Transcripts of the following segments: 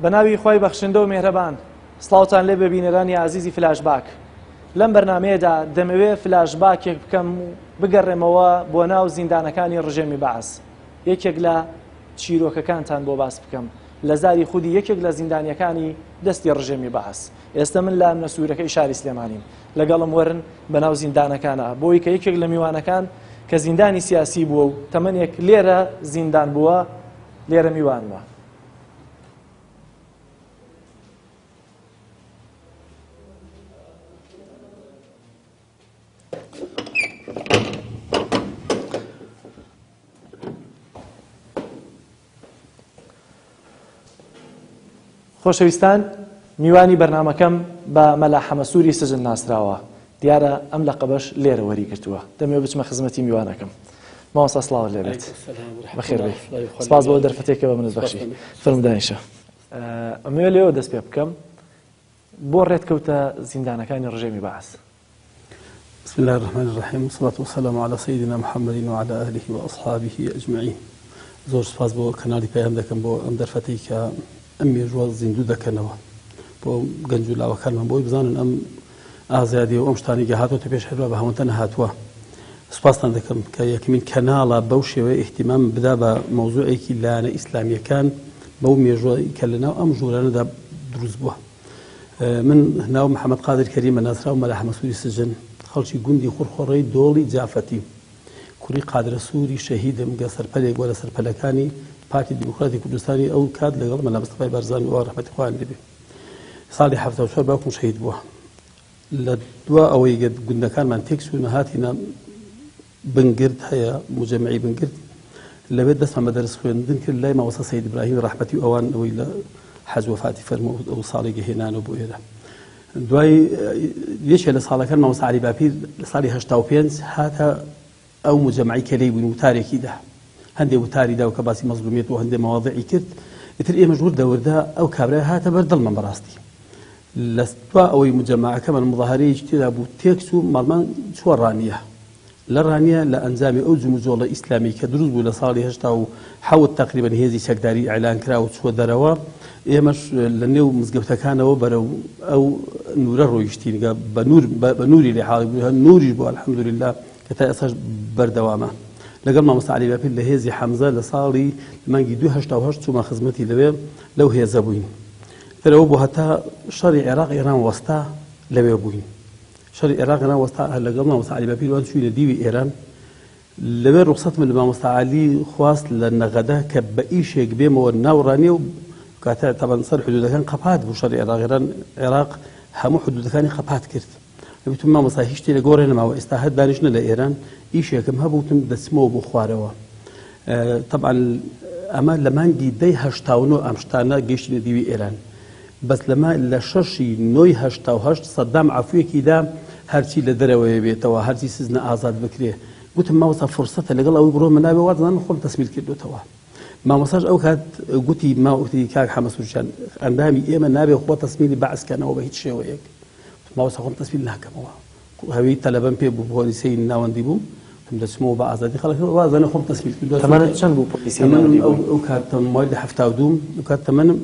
بە ناوی خوای بەخشندە و مێهرەبان سڵاوتان لێ بێ بینەرانی ئازیزی فلاشباک لەم بەرنامەیەدا دەمەوێ فلاشباکێک بکەم و بگەڕێمەوە بۆ ناو زیندانەکانی ڕژێمی بەعس یەکێک لە چیرۆکەکانتان بۆ باس بکەم لە زاری خودی یەکێک لە زیندانیەکانی دەستی ڕژێمی بەعس ئێستا من لە ئەمنە سوورەکەی شاری سلێمانیم لەگەڵم وەرن بەناو زیندانەکانە بۆی کە یەکێک لە میوانەکان کە زیندانی سیاسی بووە و تەمەنێک لێرە زیندان بووە لێرە میوانمە. خۆشەویستان میوانی بەرنامەکەم بە مەلا حەمەسووری سجن ناسراوە دیارە ئەم لەقەبەش لێرە وەری گرتووە دەمەوێت بچمە خزمەتی میوانەکەم مامۆستا سڵاوت لێ بێت بەخێر بێی سپاس بۆ دەرفەتێکە بە منت بەخشی فەرموو دانیشە ئەمەوێ لێوە دەست پێ بکەم بۆ ڕێت کەوتە زیندانەکانی ڕژێمی بەعس بسم الله الرحمن الرحیم والصلاة والسلام على سيدنا محمد وعلى آله وأصحابه أجمعين زۆر سپاس بۆ کەناڵی پەیام دەکەم بۆ ئەم دەرفەتەی کە ئەم مێژووە زیندوو دەکەنەوە بۆ گەنج و لاوەکانمان بۆی بزانن ئەم ئازادی و ئەم شتانی کە هاتۆتە پێش هەروا بە هەمووتە نەهاتووە سپاستان دەکەم کە یەکەمین کەناڵە بەو شێوەیە ئیهتیمام بدا بە مەوزوعێکی لایەنە ئیسلامییەکان بەو مێژووە کە لەناو ئەم ژوورانەدا دروست بووە. من ناوم محەمەد قادر کەریمە، ناسراوم مەلا حەمەسووری سجن، خەڵکی گوندی خوڕخۆڕەی دۆڵی جافەتیم. کوڕی قادرە سووری شەهیدم گە سەرپەلێک بووە لە سەرپەلەکانی پارتی دیموکراتی کوردستانی ئەو کات لەگەڵ مەلا مستەفای بارزانی و ڕەحمەتی خوایان لێ بێ. ساڵی 74 باوکم شەهید بووە. لە دوا ئەوەی گە گوندەکانمان تێک چوون هاتینە بنگرد هەیە مجەمعی بنگرد لەوێ دەستمان بە دەرس خوێندن کرد لای مامۆستا سەید ئیبراهیم ڕەحمەتی و ئەوان ئەوەی لە حەج وەفاتی فەرموو ئەو ساڵی گە هێنانەوە بۆ ئێرە دوای یەکێ لە ساڵەکان مامۆستا عەلی باپیر لە ساڵی 85 هاتە ئەو مجەمعی کە لێی بووین وتارێکی دا هەندێ وتاری دا و کە باسی مەزلومیەت و هەندێ مەواضعی کرد ئیتر ئێمەش وردە وردە ئەو کابرای هاتە بەر دڵمان بەڕاستی لە دوا ئەوەی مجەمەعەکەمان مظاهرەیەکی تێدا بوو تێکچوو ماڵمان چووە ڕانیە لە ڕانیە لە ئەنجامی ئەو جموجۆڵە ئیسلامی کە دروست بوو لە ساڵی 87 تەقریبەن هێزی چەکداری ئیعلان کرا و چووە دەرەوە ئێمەش لە نێو مزگەوتەکانەوە بەرەو ئەو نورە ڕۆیشتین گە بە نور بە نوری لێ حاڵی بوو هەر نوریش بوو الحمدلله کە تا ئێستاش بەردەوامە لەگەڵ مامۆستا عەلی باپیر لە هێزی حەمزە لە ساڵی مانگی دوو 88 چوومە خزمەتی لەوێ لەو هێزە بووین تر ئەوە بوو هەتا شەڕی عێراق ئێران وەستا لەوێ بووین شەڕی عێراق ئێران وەستا لەگەڵ مامۆستا عەلی باپیر وان چووینە دیوی ئێران لەوێ ڕوخسەتم لە مامۆستا عەلی خواست لە نەغەدە کە بە ئیشێک بێمەوە ناو ڕانیە و کاتە تەبەن سەر حدودەکان قەپات بوو شەڕی عێراق ئێران عێراق هەموو حدودەکانی قەپات کرد وتم مامۆستا هیچ شتێ لە گۆڕێ نەماوە ئێستا هەر دانیشتنە لە ئێران ئیشێکم هەبوو وتم دەچمەوە بۆ خوارەوە تەبعەن ئەمە لە مانگی دەی 89 ئەم شتانە گەیشتنە دیوی ئێران بەس لەمە لە شەشی نۆی 88 سەدام عەفویەکی دا هەرچی لە دەرەوەیە بێتەوە هەرچی سزنە ئازاد بکرێ گوتم مامۆستا فرسەتە لەگەڵ ئەوەی بڕۆمە ناوێ وازانم خۆم تەسمیل کردوتەوە مامۆستاش ئەو کات گوتی ماوتی کاک حەمە سوورجان ئەندامی ئێمە نابێ خۆ تەسمیلی بەعس کەنەوە بە هیچ شێوەیەک مامۆستا خۆم تەسمیل ناکەمەوە هەوی تەلەبەم پێ بوو پۆلیسەی ناوەندی بووم وتم دەچمەوە بە ئازادی خەڵک وازانە خۆم تەسمیل کردووە تەمەنت چەند بوو پۆلیسەی ناوەندی بووی؟ ئەو کات مۆلیدی 72م ئەو کات تەمەنم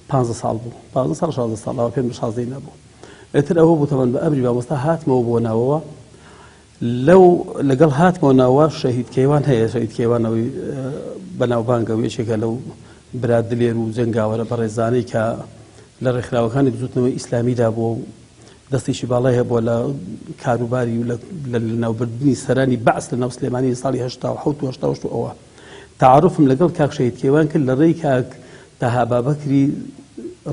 15 ساڵ بوو 15 ساڵ 16 ساڵ ئەوە پێم شازدەی نەبوو ئیتر ئەوە بوو تەمەن بە ئەمری مامۆستا هاتمەوە بۆ ناوەوە لەو لەگەڵ هاتمەوە ناوە شەهید کەیوان هەیە شەهید کەیوان ئەوەی بەناوبانگە و یەکێکە لەو برا دلێر و جەنگاوەرە بەڕێزانەی کە لە ڕێکخراوەکانی بزوتنەوەی ئیسلامیدا بووە و دەستێکی باڵای هەبووە لە کاروباری و لە لەناوبردنی سەرانی بەعس لە ناو سلێمانی ساڵی 87 و 88 و ئەوە تەعاروفم لەگەڵ کاک شەهید کەیوان کرد لە ڕێی کاک تەها بابەکری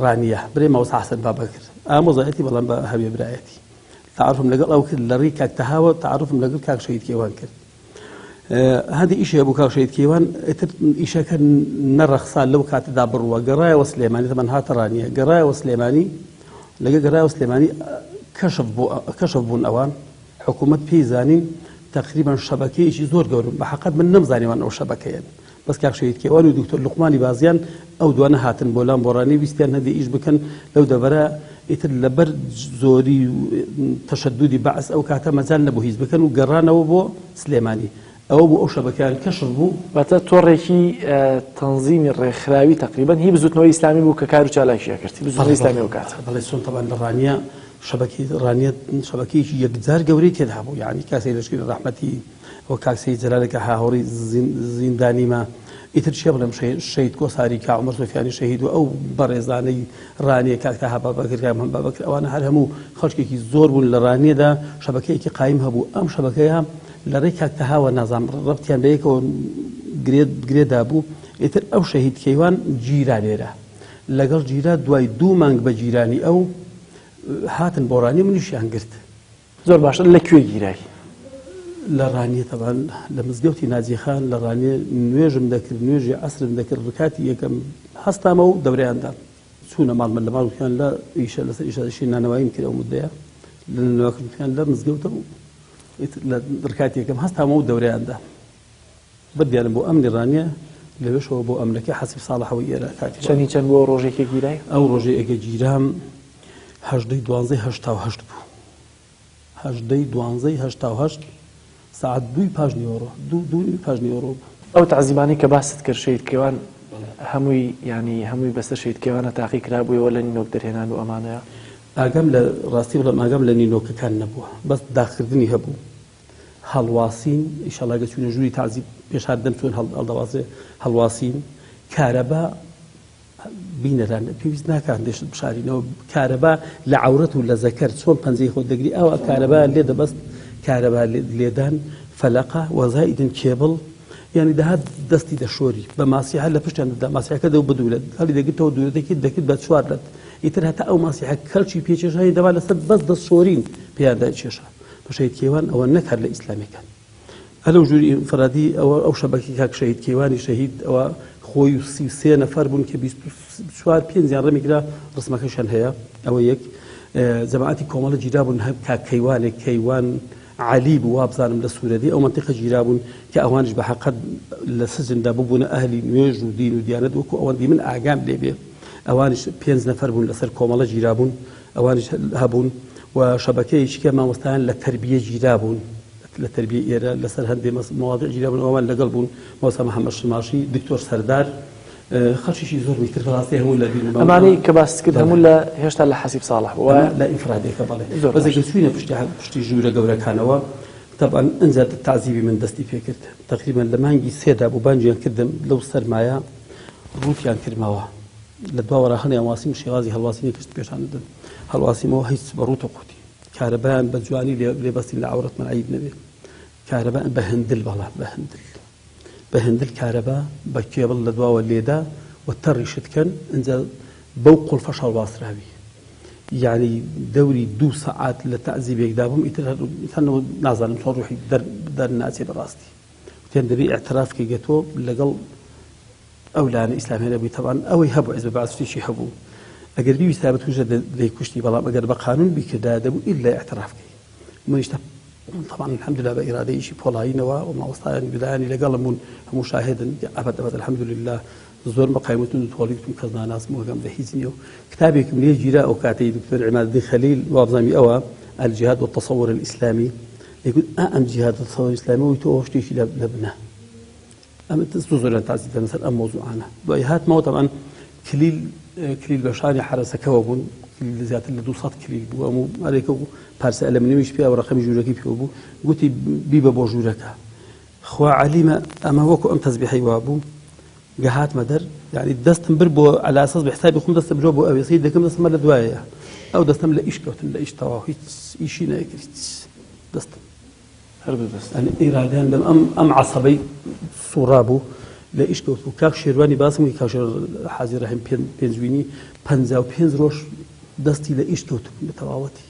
ڕانیە برای مامۆستا حەسەن بابەکر ئامۆزایەتی بەڵام بە هەوێ برایەتی تەعاروفم لەگەڵ ئەو کرد لە ڕێی کاک تەهاوە تەعاروفم لەگەڵ کاک شەهید کەیوان کرد هەندێک ئیش هەبوو کاک شەهید کەیوان ئیتر ئیشەکە نەڕەخسا لەو کاتەدا بڕوە گەڕایەوە سلێمانی تەمان هاتە ڕانیە گەڕایەوە سلێمانی لەگە گەڕایەوە سلێمانی کەشف بوو کەشف بوون ئەوان حکوومەت پێی زانین تقریبا شەبەکەیەکی زۆر گەورم بە حەقەت من نەمزانیوان ئەو شەبەکەیەن بەس کاک شەهید کەیوان و دکتۆر لوقمانی بازیان ئەو دوانە هاتن بۆ لام بۆ ڕانیە ویستیان هەندێ ئیش بکەن لەو دەڤەرە ئیتر لەبەر زۆری و تەشەدودی بەعس ئەو کاتە مەجال نەبوو هیچ بکەن و گەڕانەوە بۆ سلێمانی. ئەوە بوو ئەو شەبەکەیان کەشف بوو. واتە تۆڕێکی تەنزیمی ڕێکخراوی تەقریبەن هی بزوتنەوەی ئیسلامی بوو کە کار و چالاکی ئەکرد بزوتنەوەی ئیسلامی ئەو کاتە. بەڵێ چۆن تەبعەن لە ڕانیە شەبەکەی ڕانیە شەبەکەیەکی یەکجار گەورەی تێدا بوو یانی کاک سەید لەشکری ڕەحمەتی و کاک سەید جەلالە کە هاوڕی زیندانیمە ئیتر چێ بڵێم شەهید کۆساری کا عومەر سۆفیانی شەهید و ئەو بەڕێزانەی ڕانیە کاک تاها بابەکر کاک محەمەد بابەکر ئەوانە هەر هەموو خەڵکێکی زۆر بوون لە ڕانیەدا شەبەکەیەکی قایم هەبوو ئەم شەبەکەیە لە ڕێی کاک تەهاوە نازانم ڕەبتیان بە یەکەوە گرێ گرێ دابوو ئیتر ئەو شەهید کەیوان گیرا لێرە لەگەڵ گیرا دوای دوو مانگ بە گیرانی ئەو هاتن بۆ ڕانیە منیشیان گرت. زۆر باشە لە کوێ گیرای؟ لە ڕانیە تەبعەن لە مزگەوتی ناجی خان لە ڕانیە نوێژم دەکرد نوێژی عەسرم دەکرد ڕکاتی یەکەم هەستامە و دەورەیان دام چوونە ماڵ من لە ماڵ وتیان لە ئیشە لەسەر ئیشە ئیشی نانەواییم کرد ئەو مدەیە لە نانەواکەم وتیان لە مزگەوتە و لە ڕکاتی یەکەم هەستامەوە و دەورەیان دام بردیانم بۆ ئەمنی ڕانیە لەوێشەوە بۆ ئەمنەکەی حەسیب ساڵحەوەی ئێرە کاتی چەنی چەند بوو ئەو ڕۆژەی کە گیرای؟ ئەو ڕۆژەی ئەگە گیرام هەژدەی دوانزەی 88 بوو هەژدەی دوانزەی 88 سەعات دووی پاش نیوەڕۆ دوو دوو پاش نیوەڕۆ بوو. ئەو تەعزیبانەی کە باست کرد شەهید کەیوان هەمووی یانی هەمووی بەسەر شەهید کەیوانە تاقی کرابوویەوە لە نینۆک دەرهێنان و ئەمانەیە؟ ئاگام لە ڕاستی بڵێم ئاگام لە نینۆکەکان نەبووە بەس داخکردنی هەبوو هەڵواسین ئیشەڵا گە چوینە ژووری تەعزیب پێش هات دەم چۆن هەڵدەواسرێ هەڵواسین کارەبا بینەران پێویست ناکا هەندێ شت بشارینەوە کارەبا لە عەورەت و لە زەکەر چۆن پەنجەی خۆت دەگری ئەوە کارەبا لێ دەبەست کارەبا لێدان فەلەقە وەزایدن کێبڵ یعنی دەهات دەستی دەشۆری بە ماسیحە لە پشتیان دەدا ماسیحەکە دەو بدوولە هەڵی دەگرتەوە دوورەتێکی دەکرد بە چوار لەت ئیتر هەتا ئەو ماسیحە کەلکی پێکێشانی دەبا لەسەر بەس دەست شۆرین پێیان دایکێشا بە شەهید کەیوان ئەوە نەک هەر لە ئیسلامیەکان ئەلەو ژووری ئینفرادی ئەوە ئەو شەبەکی کاک شەهید کەیوانی شەهید ئەوە خۆی و 33 نەفەر بوون کە 24 پێنجیان ڕمی کرا ڕسمەکەشیان هەیە ئەوە یەک جەماعەتی کۆمەڵە گیرا بوون هەر کاک کەیوانێک کەیوان عەلی بوو وابزانم لە سوورەدی ئەو مەنتیقە گیرا بوون کە ئەوانیش بە حەقەت لە سجندا ببوونە ئەهلی نوێژ و دین و دیانەت وەکو ئەوەندی من ئاگام لێ بێ ئەوانیش پێنج نەفەر بوون لەسەر کۆمەڵە گیرا بوون ئەوانیش هەبوون و شەبەکەیەکی کە مامۆستایان لە تەربیە گیرا بوون لە تەربیە ئێرە لەسەر هەندێ مەواضیع گیرا بوون ئەوان لەگەڵ بوون مامۆستا محەممەد شماشی دکتۆر سەردار خەڵکیشی زۆر بووی تر بەڕاستی هەموو لە بیرم ئەمانەی کە باست کرد هەموو لە هێشتا لە حەسیب ساڵح بوو لە ئینفرادێکە بەڵێ زۆر بەس ئەگەر چووینە پشتی پشتی ژوورە گەورەکانەوە تەبعەن ئەنجا تەعزیبی من دەستی پێکرد تەقریبەن لە مانگی سێدا بوو بانگیان کردم لەو سەرمایە ڕووتیان کردمەوە لە دواوە را هەڵیان واسیم شێوازی هەڵواسینی کشت پێشان دەدەن هەڵواسیمەوە هیچ بە ڕووت و قوتی کارەبایان بە جوانی لێ بەستین لە عەورەتمان عەیب نەبێ کارەبا بە هەندل بەڵام بە هەندل بە هەندل کارەبا بە کێبڵ لە دواوە لێدا و تەڕیشت کەن ئینجا بەو قوڵفەش هەڵواسراوی یعنی دەوری دوو سەعات لە تەعزیبێکدا بووم ئیتر هەر نازانم چۆن ڕوحی دەرناچێ بەڕاستی وتیان دەبێ ئیعتراف کەی گە تۆ لەگەڵ ئەو لایەنە ئیسلامیانە بووی تەبعەن ئەوەی هەبوو حیزب بەعس شتێکی هەبوو ئەگەر بیویستایە بتکوژە دەیکوشتی بەڵام ئەگەر بە قانون بیکردایە دەبوو ئیلا ئیعتراف کەی منیش طبعا الحمدلله بە ئیرادەیەکی پۆڵایینەوە و مامۆستایانی برایانی لەگەڵم بوون هەموو شاهدن ئەبەد ئەبەد الحمدلله زۆر مقایمەتون و تۆڵی وتم کەس ناناسم و ئەگەم لە هیچ نییە و کتابێکم لێ گیرا ئەو کاتەی دکتۆر عماد الدین خەلیل وابزانمی ئەوە الجهاد والتصور الإسلامی دەیگوت ئا ئەم جیهاد و تصور ئیسلامی وی تۆ ئەوە شتێکی لە بنە ئەمە زۆر زۆریان تازی دەن لەسەر ئەم مەوزوعانە دوای هاتمەوە تەبعەن کلیل کلیل بە شانی حەرەسەکەوە بوون کلیل زیاتر لە 200 کلیل بوو ئەم و ئەرێکە و پارسە ئەلەمنیویش پێ و ڕقمی ژوورەکەی پێوە بوو گوتی بیبە بۆ ژوورەکە خوا عەلیمە ئەمە وەکو ئەم تەزبیحەی وابوو گە هاتمە دەر یعنی دەستم بر بۆ ئەلاسەس بە حسابی خۆم دەستم برۆ بۆ ئەوێ سەیر دەکەم دەستمە لە دوایە ئەو دەستم لە ئیش کەوتن لە ئیش تەواو هیچ ئیشی نەکرد هیچ دەستم هەر بە دەست یعنی ئیرادیان لەم ئەم ئەم عەسەبەی سوڕا بوو لە ئیش کەوت بوو کاک شێروانی باسم وی کاک شێر حاجی ڕەحیم پێنجوینی 55 ڕۆژ دەستی لە ئیش کەوت بە تەواوەتی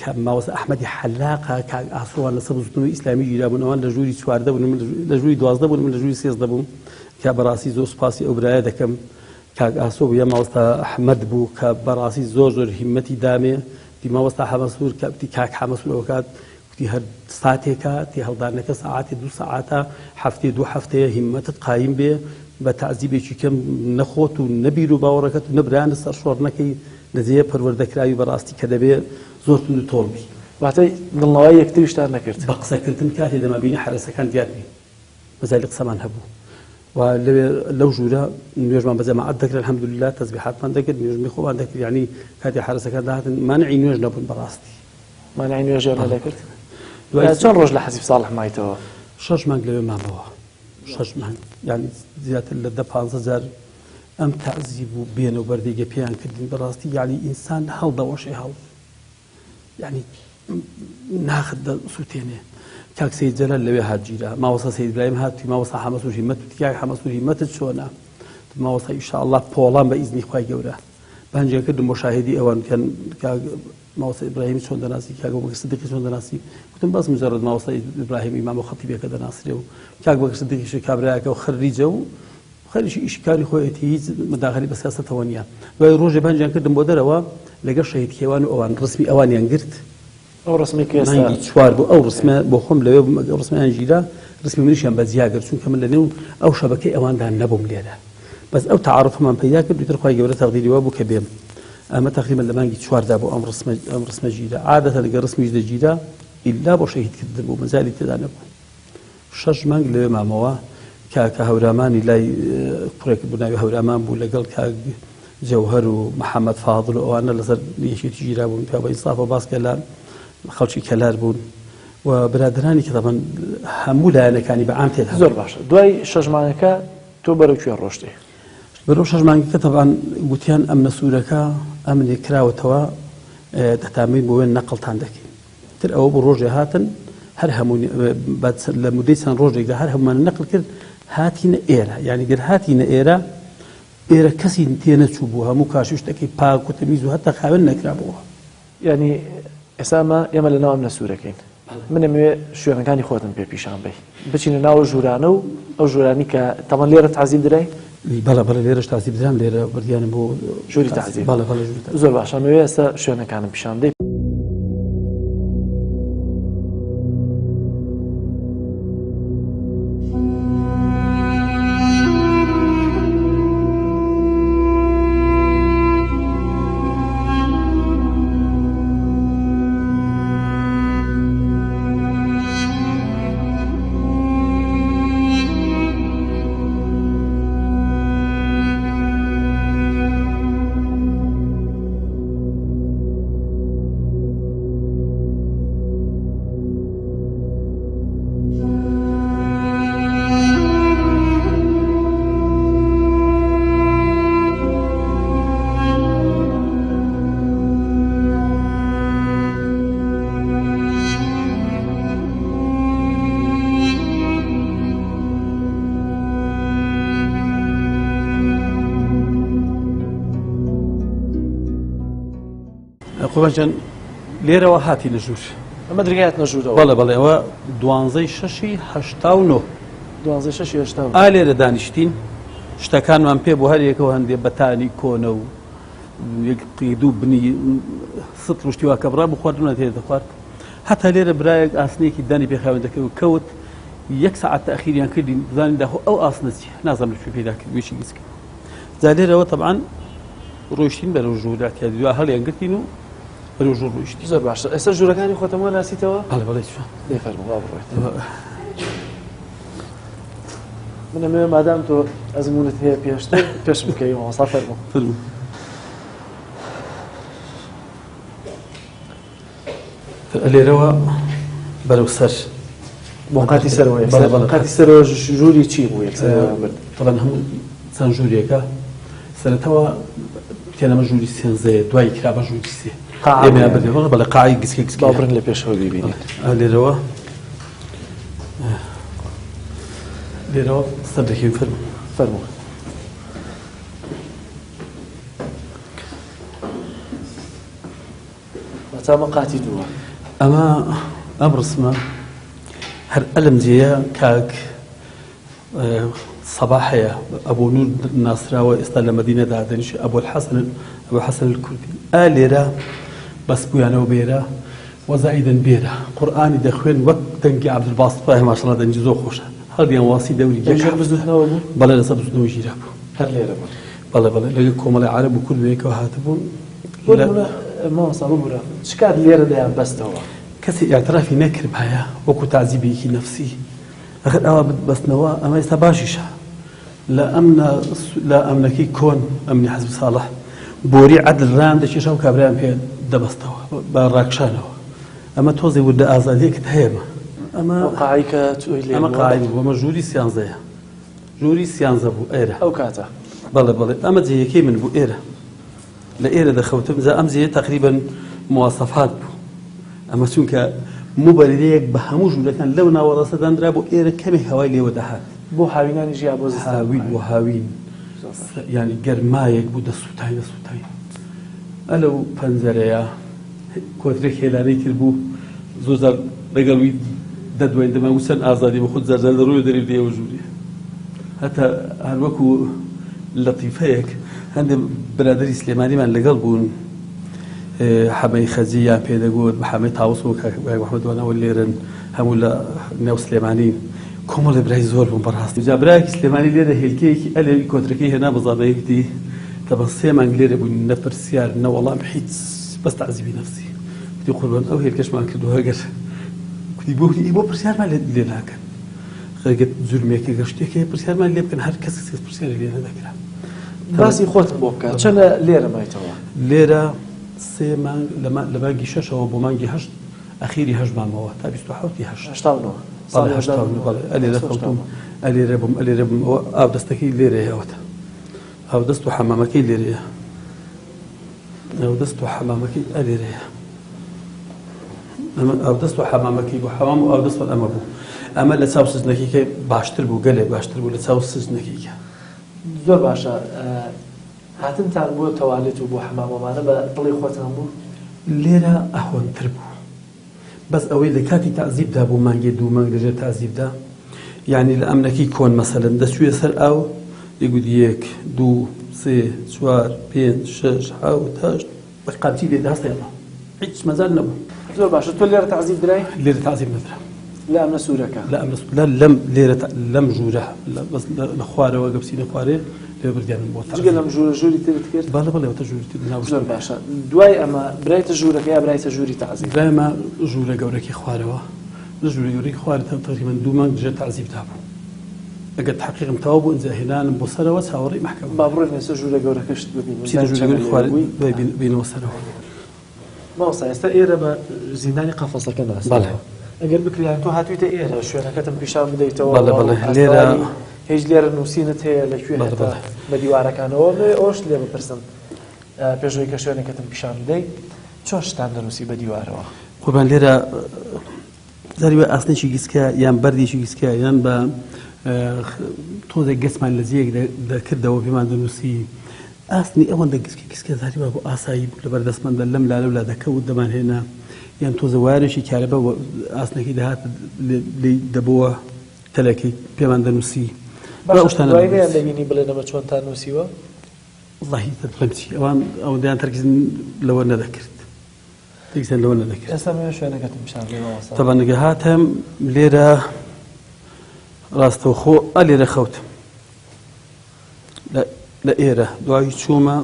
کە مامۆستا ئەحمەدی حەلاقە کاک ئاسۆوان لەسەر بزوتنەوەی ئیسلامی گیرا بوون ئەوان لە ژووری 14 بوون من لە ژووری 12 بوون من لە ژووری 13 بووم کە بەڕاستی زۆر سوپاسی ئەو برایە دەکەم کاک ئاسۆ بوو یا مامۆستا ئەحمەد بوو کە بەڕاستی زۆر زۆر هیمەتی دامێ دی مامۆستا حەمەسوور کە کاک حەمەسوور ئەو کات کوتی هەر ساتێکە تێهەڵدانەکە سەعاتێ دوو سەعاتە هەفتەی دوو هەفتەیە هیمەتت قایم بێ بە تەعزیبێکی کەم نە خۆت و نە بیر و باوەڕەکەت و نە برایانت سەرشۆڕ نەکەی لە جێیە پەروەردەکراوی بەڕاستی کە دەبێ زۆر توند و تۆڵ بی. واتە دڵنەوایی یەکتریشتان نەکرد؟ بە قسەکردن کاتێ دەمانبینی حەرەسەکان دیار نین. مەجالی قسەمان هەبوو و لەوێ لەو ژوورە نوێژمان بە جەماعەت دەکرد الحمدلله تەزبیحاتمان دەکرد نوێژمی خۆمان دەکرد یعنی کاتی حەرەسەکان داهاتن مانعی نوێژ نەبوون بەڕاستی. مانعی نوێژیان نەدەکرد؟ دوای چەند ڕۆژ لە حەسیب ساڵح مایتەوە؟ شەش مانگ لەوێ مامەوە شەش مانگ یعنی زیاتر لە دە پانزە جار ئەم تەعزیب و بێنە و بەردەیگە پێیان کردین بەڕاستی یعنی ئینسان هەڵدەوەشێ هەڵ یعنی ناخت دەسووتێنێ کاک سید جەلال لەوێ هات گیرا مامۆستا سید ئیبراهیم هات مامۆستا حەمەسوور هیمەت وتی کاک حەمەسوور هیمەتت چۆنە مامۆستا ئیشاءاللە پۆڵام بە ئیزنی خوای گەورە بانگیان کردم بۆ شاهیدی ئەوان وتیان کاک مامۆستا ئیبراهیم چۆن دەناسی کاک ئەبوبەکر سدیقی چۆن دەناسی وتم بەس مجرد مامۆستا ئیبراهیم ئیمام و خەتیبێکە دەناسرێ و کاک بەکر سدیقیش کابرایەکە و خەریجە و خەریکی ئیشی کاری خۆیەتی هیچ مداخلی بە سیاسەتەوە نییە. دوای ڕۆژێ بانگیان کردم بۆ دەرەوە لەگەڵ شەهید کێوان و ئەوان ڕسمی ئەوانیان گرت. ئەو ڕسمەی کە ئێستا مانگی چوار بوو ئەو ڕسمە بۆ خۆم لەوێ بووم ئەو ڕسمەیان گیرا ڕسمی منیشیان بە جیا گرت چونکە من لەنێو ئەو شەبەکەی ئەواندا نەبووم لێرە بەس ئەو تەعاروفەمان پەیدا کرد دواتر خوای گەورە تەقدیری وا بوو کە بێم ئەمە تەقریبا لە مانگی چواردا بوو ئەم ڕسمە ئەم ڕسمە گیرا عادەتەن گەر ڕسمیش دەگیرا ئیلا بۆ شەهید کردن بوو مەجالی تێدا نەبوو. شەش مانگ لەوێ مامەوە، کاکە هەورامانی لای کوڕێک بوو ناوی هەورامان بوو لەگەڵ کاک جەوهەر و محەممەد فاضل و ئەوانە لەسەر یەکێتی گیرابوون پیا بە ئینسافەوە باس کە لە خەڵکی کەلار بوون و برادەرانی کە تەبەن هەموو لایەنەکانی بە عام تێدا زۆر باشە دوای شەش مانگەکە تۆ بەرەو کوێ ڕۆشتی؟ بەرەو شەش مانگەکە تەبان گوتیان ئەمنە سوورەکە ئەمنێ کراوەتەوە دەتانبەین بۆ وێن نەقڵتان دەکەین تر ئەوە بوو ڕۆژێ هاتن هەر هەموو لە مودەی چەند ڕۆژێکدا هەر هەموومان نەقل کرد هاتینە ئێرە یعنی گەر هاتینە ئێرە ئێرە کەسی تێ نەچوو بوو هەموو کاشی شتەکەی پاک و تەمیز و هەتا خاوێن نەکرابووە. یعنی ئێستا ئەمە ئێمە لە ناو ئەمنە سوورەکەین من ئەمەوێ شوێنەکانی خۆتم پێ پیشان بەی بچینە ناو ژوورانە و ئەو ژوورانی کە تەمەن لێرە تازیب درای بەڵێ بەڵێ لێرەش تازیب درام لێرە بردیانم بۆ ژووری تازیب بەڵێ بەڵێ ژووری تازیب زۆر باشە ئەمەوێ ئێستا شوێنەکانم پیشان بدەی. قوربان جان لێرەوە هاتینە ژوور. ئەمە درگای هاتنە ژوورەوە. بەڵێ بەڵێ ئەوە دوانزەی شەشی هەشتا و نۆ. دوانزەی شەشی هەشتا و نۆ. ئا لێرە دانیشتین شتەکانمان پێ بوو هەر یەکەوە هەندێ بەتانی کۆنە و یەک دوو بنی سطل و شتی وا کە بڕا بوو خواردنمان تێ دەخوارد. هەتا لێرە برایەک ئاسنێکی دانی پێ خاوێن دەکرد و کەوت یەک سەعات تەئخیریان کردین بزانین داخۆ ئەو ئاسنە چیە نازانم لە کوێ پەیدا کرد ویشی گیس کرد جا لێرەوە تەبعەن ڕۆیشتین بەرەو ژوور اعتیادی دوا هەڵیان گرتین و بەرەو ژوور ڕۆیشتین زۆر باشە ئێستا ژوورەکانی خۆتم بۆ ناسیتەوە بەڵێ بەڵێ چۆن دەی فەرموو با بڕۆیت من ئەمەوێ مادام تۆ ئەزموونت هەیە پێشتر پێشم بکەوی مامۆستا فەرموو فەرموو لێرەوە بەرەو سەر بۆ قاتی سەرەوە قاتی سەرەوە ژووری چی بوو یەکسەر تەبەن هەموو چەند ژوورێکە سەرەتەوە تێنەمە ژووری سێنزەیە دوای کرا بە ژووری سێ ئێمەیان بردێ بەڵێ بەڵێ قاعی گسکە گسکە با بڕن لە پێشەوە بیبینین لێرەوە لێرەوە سەر دەکەین فەرموو فەرموو واتە ئەمە قاتی دووە. ئەمە ئەم ڕسمە هەر ئەلم جێیە کاک سەباح هەیە ئەبوو نور ناسراوە ئێستا لە مەدینە دادەنیشێ ئەبوو الحەسەن ئەبوو حەسەن الکوردی ئا لێرە بەس بوویانەوە بێرە وەزائیدن بێرە قورئانی دەخوێن وەک دەنگی عەبدولباست خوایە ماشەڵا دەنگی زۆر خۆشە هەڵیان واسی دەوری یەک لەژێر بزووتنەوە بوو؟ بەڵێ لەسەر بزووتنەوە گیرا بوو. هەر لێرە بوون؟ بەڵێ بەڵێ لەگەڵ کۆمەڵی عەرەب و کورد بەیەکەوە هاتبوون. بۆ نموونە مامۆستا ببورە چ کات لێرە دەیان بەستەوە؟ کەسێ ئیعترافی نەکردبایە وەکوو تەعزیبێکی نەفسی. ئەخر ئەوە بەستنەوە ئەمە ئێستا باشیشە لە ئەمنە لە ئەمنەکەی کۆن ئەمنی حەزب ساڵح بۆری عەدل ڕایان دەکێشا و کابرایان پێ دەبەستەوە بە ڕاکشانەوە ئەمە تۆزێ وردە ئازادیەکت هەیە ئەمە قاعی کە تۆی لێ ئەمە قاعی بوو ئەمە ژووری سیانزەیە ژووری سیانزە بوو ئێرە ئەو کاتە بەڵێ بەڵێ ئەمە جێیەکەی من بوو ئێرە لە ئێرە دەخەوتم جا ئەم جێیە تەقریبەن مواسەفات بوو ئەمە چونکە موبەریدەیەک بە هەموو ژوورەکان لەو ناوەڕاستە دانرا بۆ ئێرە کەمێک هەوای لێوە دەهات بۆ هاوینانیش یا بۆ زستان هاوین بۆ هاوین یعنی گەرمایەک بوو دەسووتای دەسووتای ئەلەو پەنجەرەیە کۆترێک هێلانەی کرد بوو زۆر جار لەگەڵ وی دەدوین دەمان وت چەند ئازادی بە خود جار لە ڕووی دەری دێوە ژووری هەتا هەروەکو لەتیفەیەک هەندێک برادری سلێمانیمان لەگەڵ بوون حەمەی خەجی یان پێدەگوت بە حەمەی تاوس و کاک محمد دوانەوە لێرن هەموو لە نێو سلێمانی کۆمەڵی برای زۆر بوون بەڕاستی جا برایەکی سلێمانی لێرە هێلکەیەکی ئەلێ کۆترەکەی هێنا بەزانەیە گوتی تەبەن سێ مانگ لێرە بووین نە پرسیار نە وەڵام هیچ بەس تەعزیبی نەفسی گوتی قوربان ئەو هێلکەشمان کردووە ئەگەر گوتی بۆ گوتی بۆ پرسیارمان لێ ناکەن خەرگە جرمێکە گەر شتێک هەیە پرسیارمان لێ بکەن هەر کەس کەس پرسیاری لێ نەدەکرا. باسی خۆتم بۆ بکە چەندە لێرە مایتەوە؟ لێرە سێ مانگ لە مانگی شەشەوە بۆ مانگی هەشت ئەخیری هەشت مامەوە تا 27 هەشت. 89 بەڵێ 89 بەڵێ ئەلێرە خەوتوم ئەلێرە بووم ئەلێرە بووم ئەوە ئاودەستەکەی لێرەیە ئەوەتە ئاودەست و حەمامەکەی لێرەیە ئاودەست و حەمامەکەی ئەلێرەیە ئەمە ئاودەست و حەمامەکەی بوو حەمام و ئاودەست ئەمە بوو ئەمە لە چاو سجنەکەی باشتر بوو گەلێک باشتر بوو لە چاو سجنەکەی زۆر باشە هاتنتان بۆ تەوالێت و بۆ حەمامەمانە بە دڵی خۆتان بوو؟ لێرە ئەهوەنتر بوو بەس ئەوەی لە کاتی تەعزیبدا بوو مانگێ دوو مانگ لەژێر تەعزیبدا یعنی لە ئەمنەکەی کۆن مەسەلەن دەچوویە سەر ئاو دەیگوت یەک دوو سێ چوار پێنج شەش حەوت هەشت بە قامچی لێ دەهەستێنەوە هیچ مەجال نەبوو. زۆر باشە تۆ لێرە تەعزیب درای؟ لێرە تەعزیب نەدرام. لە ئەمنە سوورەکە؟ لە ئەمنە لە لەم لێرە لەم ژوورە بەس لە خوارەوە گە بچینە خوارێ لێ بردیانم بۆ جگە لەم ژوورە ژووری ترت کرد؟ بەڵێ بەڵێ وتە ژووری تر ناو زۆر باشە دوای ئەمە برایتە ژوورەکە یا برایتە ژووری تەعزیب؟ برایمە ژوورە گەورەکەی خوارەوە لە ژوورە گەورەی خوارە تەقریبەن دوو مانگ ژێر تەعزیبدا بوو ئەگەر تحقیقم تەواو بوو ئینجا هێنانم بۆ سەرەوە چاوەڕێی مەحکەمە با بڕۆین ئێستا ژوورە گەورەکەشت ببینین بچینە ژوورە گەورەی خوارێ دوای بینەوە سەرەوە. مامۆستا ئێستا ئێرە بە زیندانی قەفەسەکە ناسراوە. بەڵێ. ئەگەر بکرێ تۆ هاتوویتە ئێرە شوێنەکەتم پیشان بدەیتەوە بەڵێ بەڵێ لێرە هیچ لێرە نووسینت هەیە لە کوێ بەڵێ بەڵێ بە دیوارەکانەوە بێ ئەوش لێ بپرسم پێش ئەوەی کە شوێنەکەتم پیشان بدەی چۆن شتان دەنووسی بە دیوارەوە؟ قوربان لێرە جاری وایە ئاسنێکی گیسکە یان بەردێکی گیسکە یان بە تۆزێک گەچمان لە جێیەک دەکردەوە پێمان دەنووسی ئاسنی ئەوەندە گسکە گسکە زاری وا بۆ ئاسایی بوو لەبەر دەستماندا لەم لا لەو لا دەکەوت دەمانهێنا یان تۆزە وارێکی کارەبا ئاسنەکەی دەهات لێی دەبۆوە تەلەکەی پێمان دەنووسی باشە دوای نەیان دەبینی بڵێن ئەمە چۆنتان نووسیوە؟ وەڵاهی دەڵێم چی ئەوان ئەوەندەیان تەرکیز لەوە نەدەکرد تەرکیزیان لەوە نەدەکرد. ئێستا مەوێ شوێنەکەتم پیشان بدەی مامۆستا. تەبعەن گە هاتم لێرە ڕاستەوخۆ ئە لێرە خەوتم لە ئێرە دوایی چوومە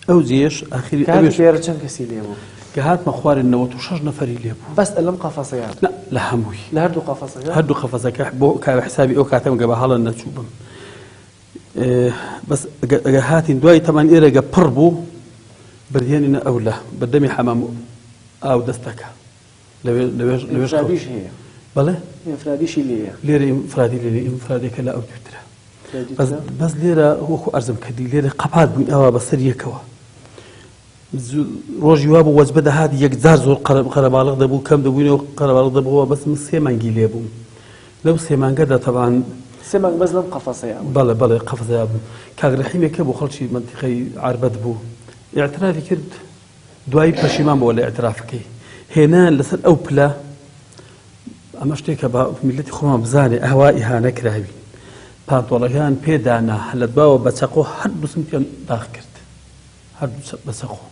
ئەو جێش ئاخری کە هاتیتە ئێرە چەند کەسی لێ بوو؟ کە هاتمە خوارێ 96 نەفەری لێ بوو. بەس لەم قەفەسەیان؟ نا لە هەمووی. لە هەردوو قەفەسەکە؟ هەردوو قەفەسەکە بۆ کاوە حسابی ئەو کاتەم گە بە هەڵە نەچووبم. بەس ئەگەر هاتین دوای تەمان ئێرە گە پڕ بوو بردیانینە ئەولا بەردەمی حەمام و ئاو دەستەکە لەوێ لەوێش لەوێش ئینفرادیش هەیە بەڵێ ئینفرادیشی لێیە لێرە ئینفرادی لێرە ئینفرادێکە لە ئەو دووترە بەس بەس لێرە وەکو ئەرزم کردی لێرە قەپات بووین ئەوە بەسەر یەکەوە ڕۆژی وا بوو وەجبە دەهات یەکجار زۆر قەرەباڵغ دەبوو کەم دەبووینەوە قەرەباڵغ دەبووە بەس من سێ مانگی لێ بووم لەو سێ مانگەدا تەبان سێ مانگ بەس لەم قەفەسەیا بووی؟ بەڵێ بەڵێ قەفەسەیا بووم کاک ڕەحیمێک هەبوو خەڵکی مەنتیقەی عەربەت بوو ئیعترافی کرد دوایی پەشیمان بووە لە ئیعترافەکەی هێنایان لەسەر ئەو پلە ئەمە شتێکە با میلەتی خۆمان بزانێ ئەوا ئیهانە کراوین پانتۆڵەکان پێدانا لە دواوە بە چەقۆ هەردوو سمتیان داخ کرد هەردوو بە چەقۆ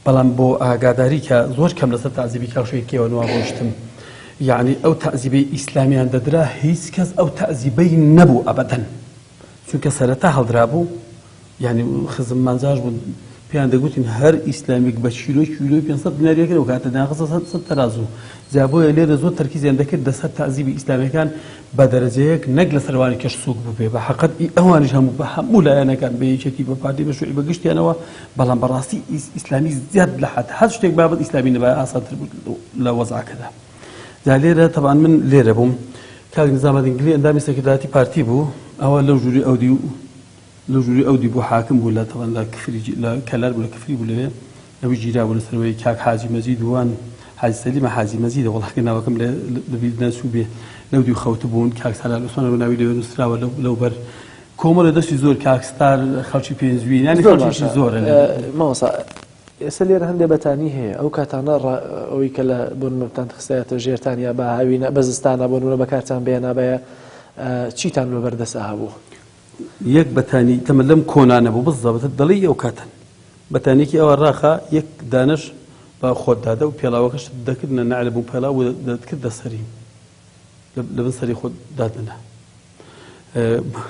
بەڵام بۆ ئاگاداری کە زۆر کەم لەسەر تەعزیبی کاک شەهید کێوەنوا ڕۆیشتم یعنی ئەو تەعزیبەی ئیسلامیان دەدرا هیچ کەس ئەو تەعزیبەی نەبوو ئەبەدەن چونکە سەرەتا هەڵدرابوو یعنی خزممان جاش بوون. پێیان دەگوتین هەر ئیسلامیک بە کیلۆی کیلۆی 500 دیناری کرد و کاتە داخستە سەد تەرازوو. جا بۆیە لێرە زۆر تەرکیزیان دەکرد لەسەر تەعزیبی ئیسلامیەکان بە دەرەجەیەک نەک لەسەر ئەوانی کەش سووک بووبێ بە حەقەت ئی ئەوانیش هەموو بە هەموو لایەنەکان بە یەکێتی بە پارتی بە شوعی بە گشتیانەوە بەڵام بەڕاستی ئیسلامی زیاد لە حەد هەر شتێک بابەت ئیسلامی نەبایە ئاسانتر بوو لە وەزعەکەدا. جا لێرە تەبعەن من لێرە بووم کاک نزامەدین گلی ئەندامی سەکرتاریەتی پارتی بوو ئەوە لەو ژووری ئەودی و لەو ژووری ئەودی بوو حاکم بوو لە تەبعەن لە کفری لە کەلار بوو لە کفری بوو لەوێ ئەوی گیرا بوو لەسەرەوەی کاک حاجی مەجید وان حاجی سەلیمە حاجی مەجیدە وەڵا کە ناوەکەم لە لەبیر نەچوو بێ لەو دیو خەوتبوون کاک سالار عوسمان ئەو ناوی لەوێ نووسراوە لەو بەر کۆمەڵێ دەستی زۆر کاک ستار خەڵکی پێنجوین یانی زۆر خەڵکێکی باشە زۆرە مامۆستا ئێستا لێرە هەندێ بەتانی هەیە ئەو کاتانە ئەوەی کە لە بۆ نمونەتان خستایەتە ژێرتان یا بە هاوینە بە زستانە بۆ نمونە بەکارتان بێنابایە چیتان لە بەردەسا هەبوو؟ یەک بەتانی تەمە لەم کۆنانە بوو بزەبت دەڵێی ئەو کاتەن بەتانیەکی ئەوە ڕاخە یەک دانەش بە خۆت دادە و پێڵاوەکەشت دەکردنە نەعلە بوو پێڵاو و دەتکردە سەری لەبن سەری خۆت دادەنا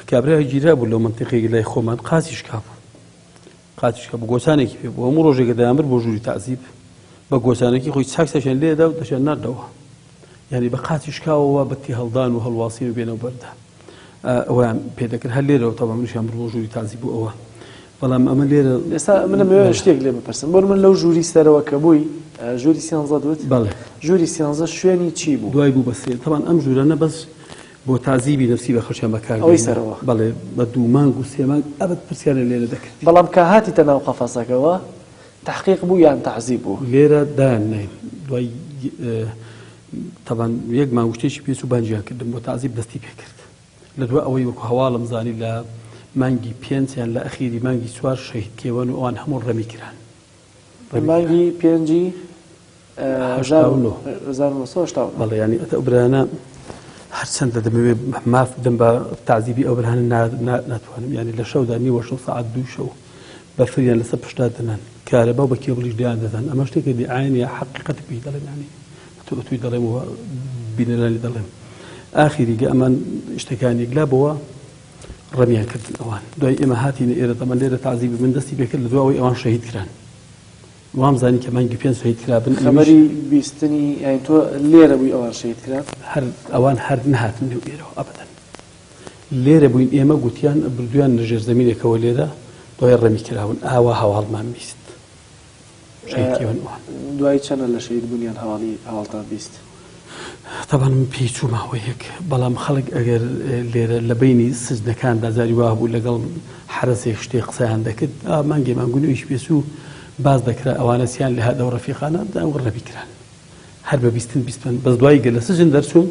کابرای گیرا بوو لەو منتیقێکی لای خۆمان قاچی شکا بوو قاچی شکا بوو گۆچانێکی پێ بوو هەموو ڕۆژێکە دەیانبرد بۆ ژووری تەعزیب بە گۆچانێکی خۆی چاک چاکیان لێدا و دەشیان ناردەوە یعنی بە قاچی شکاوەوە بە تێهەڵدان و هەڵواسین و بێنەوە بەردا ئەویان پێ دەکرد هەر لێرەوە تەبا منیشیان برد بۆ ژووری تازی بوو ئەوە بەڵام ئەمە لێرە ئێستا منم ئەوێ شتێک لێ بپرسم بۆ من لەو ژووری سەرەوە کە بووی ژووری سیانزە دوت بەڵێ ژووری سیانزە شوێنی چی بوو دوای بوو بە سێ تەبان ئەم ژوورانە بەس بۆ تازیبی نەفسی بە خەڵکیان بەکار ئەوەی سەرەوە بەڵێ بە دوو مانگ و سێ مانگ ئەبەد پرسیاریان لێ نەدەکرد بەڵام کە هاتیتە ناو قەفەسەکەوە تەحقیق بوو یان تەعزیب بوو؟ لێرە دایان ناین دوای تەبان یەک مانگ و شتێکی پێچوو بانگیان کردم بۆ تەعزیب دەستی پێکرد لە دوای ئەوەی وەکو هەواڵم زانی لە مانگی پێنج یان لە ئەخیری مانگی چوار شەهید کێوەن و ئەوان هەموو ڕەمی کران. مانگی پێنجی 1989. بەڵێ ینی ئەتە ئەو برایانە هەرچەندە دەمەوێت ماف بدەم بە تەعزیبی ئەو برایانە ناتوانم یعنی لە شەودا نیوە شەو سەعات دوو شەو بەفریان لەسەر پشتا دەنان کارەبا و بە کێبڵیش لێیان دەدەن ئەمە شتێکە دیعایە نییە حەقیقەتی پێی دەڵێم یعنی تۆ ئەتووی دەڵێم و بینەرانی دەڵێم ئاخیری گە ئەمان شتەکان یەکلا بۆوە ڕەمیان کردن ئەوان دوای ئێمە هاتینە ئێرە تەمان لێرە تەعزیبی من دەستی پێکرد لە دواوەی ئەوان شەهید کران وام زانی کە مانگی پێنج شەهید کرابن خەبەری بیستنی یانی تۆ لێرە بووی ئەوان شەهید کران هەر ئەوان هەر نەهاتن لەو ئێرەوە ئەبەدەن لێرە بووین ئێمە گوتیان بردویان لە ژێرزەمینێکەوە لێرە دوای ڕەمی کراون ئاوا هەواڵمان بیست شەهید کێون ئەوان. دوای چەنە لە شەهید بوونیان هەواڵی هەواڵتان بیست؟ تەبعەن من پێی چوو ماوەیەک بەڵام خەڵک ئەگەر لێرە لە بەینی سجنەکاندا جاری وا هەبوو لەگەڵ حەرەسێک شتێ قسەیان دەکرد مانگێ مانگ و نوێیش پێچوو باس دەکرا ئەوانە چیان لێ هات ئەو ڕەفیقانە ڕەمی کران. هەر بە بیستن بیستن بەس دوایی گەر لە سجن دەرچووم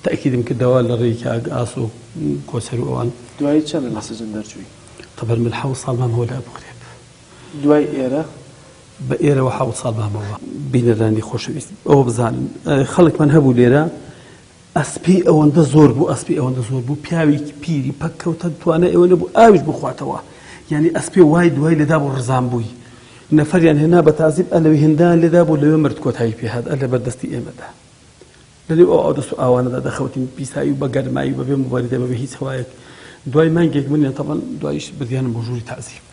تەئکیدم کردەوە لە ڕێی کاک ئاسۆ کۆچەر و ئەوان. دوایی چەنە لە سجن دەرچووی؟ تەبەن من حەوت ساڵ مامەوە لە ئەبوغرێب. دوای ئێرە؟ بە ئێرەوە حەوت ساڵ مامەوە. بینەرانی خۆشەویست ئەوە بزانن خەڵکمان هەبوو لێرە ئەسپی ئەوەندە زۆر بوو ئەسپی ئەوەندە زۆر بوو پیاوێکی پیری پەککەوتە توانای ئەوە نەبوو ئاویش بخواتەوە یعنی ئەسپێ وای دوای لێدا بوو ڕزان بووی نەفەریان هێنا بە تازیب ئەلەوی هندان لێدا بوو لەوێ مرد کۆتایی پێ هات ئەلە بەردەستی ئێمەدا لەنێو ئەو ئاودەست و ئاوانەدا دەخەوتین پیسایی و بە گەرمایی و بەبێ موبەریدە بەبێ هیچ هەوایەک دوای مانگێک منیان تەبەن دوایش بردیانم بۆ ژووری تەعزیب.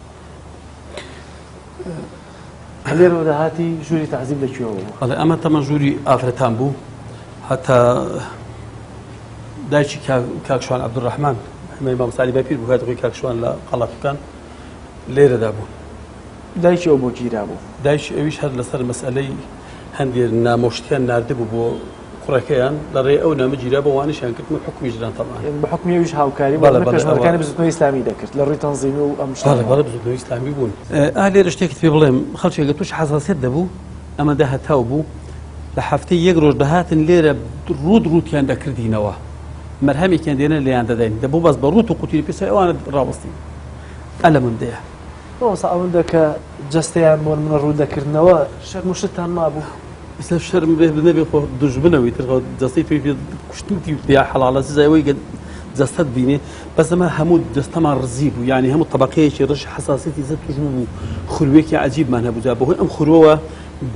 لێرەوە دەهاتی ژووری تەعزیب لە کوێوە بوو؟ بەڵێ ئەمە تەمە ژووری ئافرەتان بوو هەتا دایکی کاک شوان عەبدولڕەحمان حمەی مامۆستا عەلی باپیر بوو کاتی خۆی کاک شوان لە قەڵاتوکان لێرەدا بوو. دایکی ئەو بۆ گیرابوو؟ دایکی ئەویش هەر لەسەر مەسئەلەی هەندێ نامە و شتیان ناردبوو بۆ کوڕەکەیان، لە ڕێی ئەو نامە گیرا بۆ وانیشیان کردن و حوکمیش دران تەبعەن. یانی بە حوکمی ئەویش هاوکاری بۆ بەڵێ بەڵێ پێشمەرگەکانی ئەوە. بزووتنەوەی ئیسلامی دەکرد لە ڕووی تەنزیمی و ئەم بەڵێ شتانەوە. بەڵێ بزووتنەوەی ئیسلامی بوون. ئا لێرە شتێکت پێ بڵێم، خەڵکێک کە تووشی حەساسیەت دەبوو، ئەمە دە هەتاو بوو، لە هەفتەی یەک ڕۆژ دەهاتن لێرە ڕووت ڕووتیان دەکردینەوە، مەرهەمێکیان دێنە لێیان دەداین، دەبوو بەس بە ڕووت و قوتینی پێ چاوی ئەوانە ڕاوەستین. ئەلەمم دەیە. مامۆستا ئەوەندە کە جەستەیان بۆ نمونە ڕوو دەکردنەوە شەرم و شتتان مابوو؟ ئێستا شەرم بێ نەبێ خۆ دوژمنە ئیتر خۆ جەستەی تۆی پێ کوشتنتی یا حەڵاڵە سزای ئەوەی کە جەستەت بینێ بەس ئەمە هەموو جەستەمان ڕزی بوو یعنی هەموو طبقەیەکی ڕەش حەساسیەتی زەد توش بوو خوروێکی عەجیبمان هەبوو جا بەهۆی ئەم خوروەوە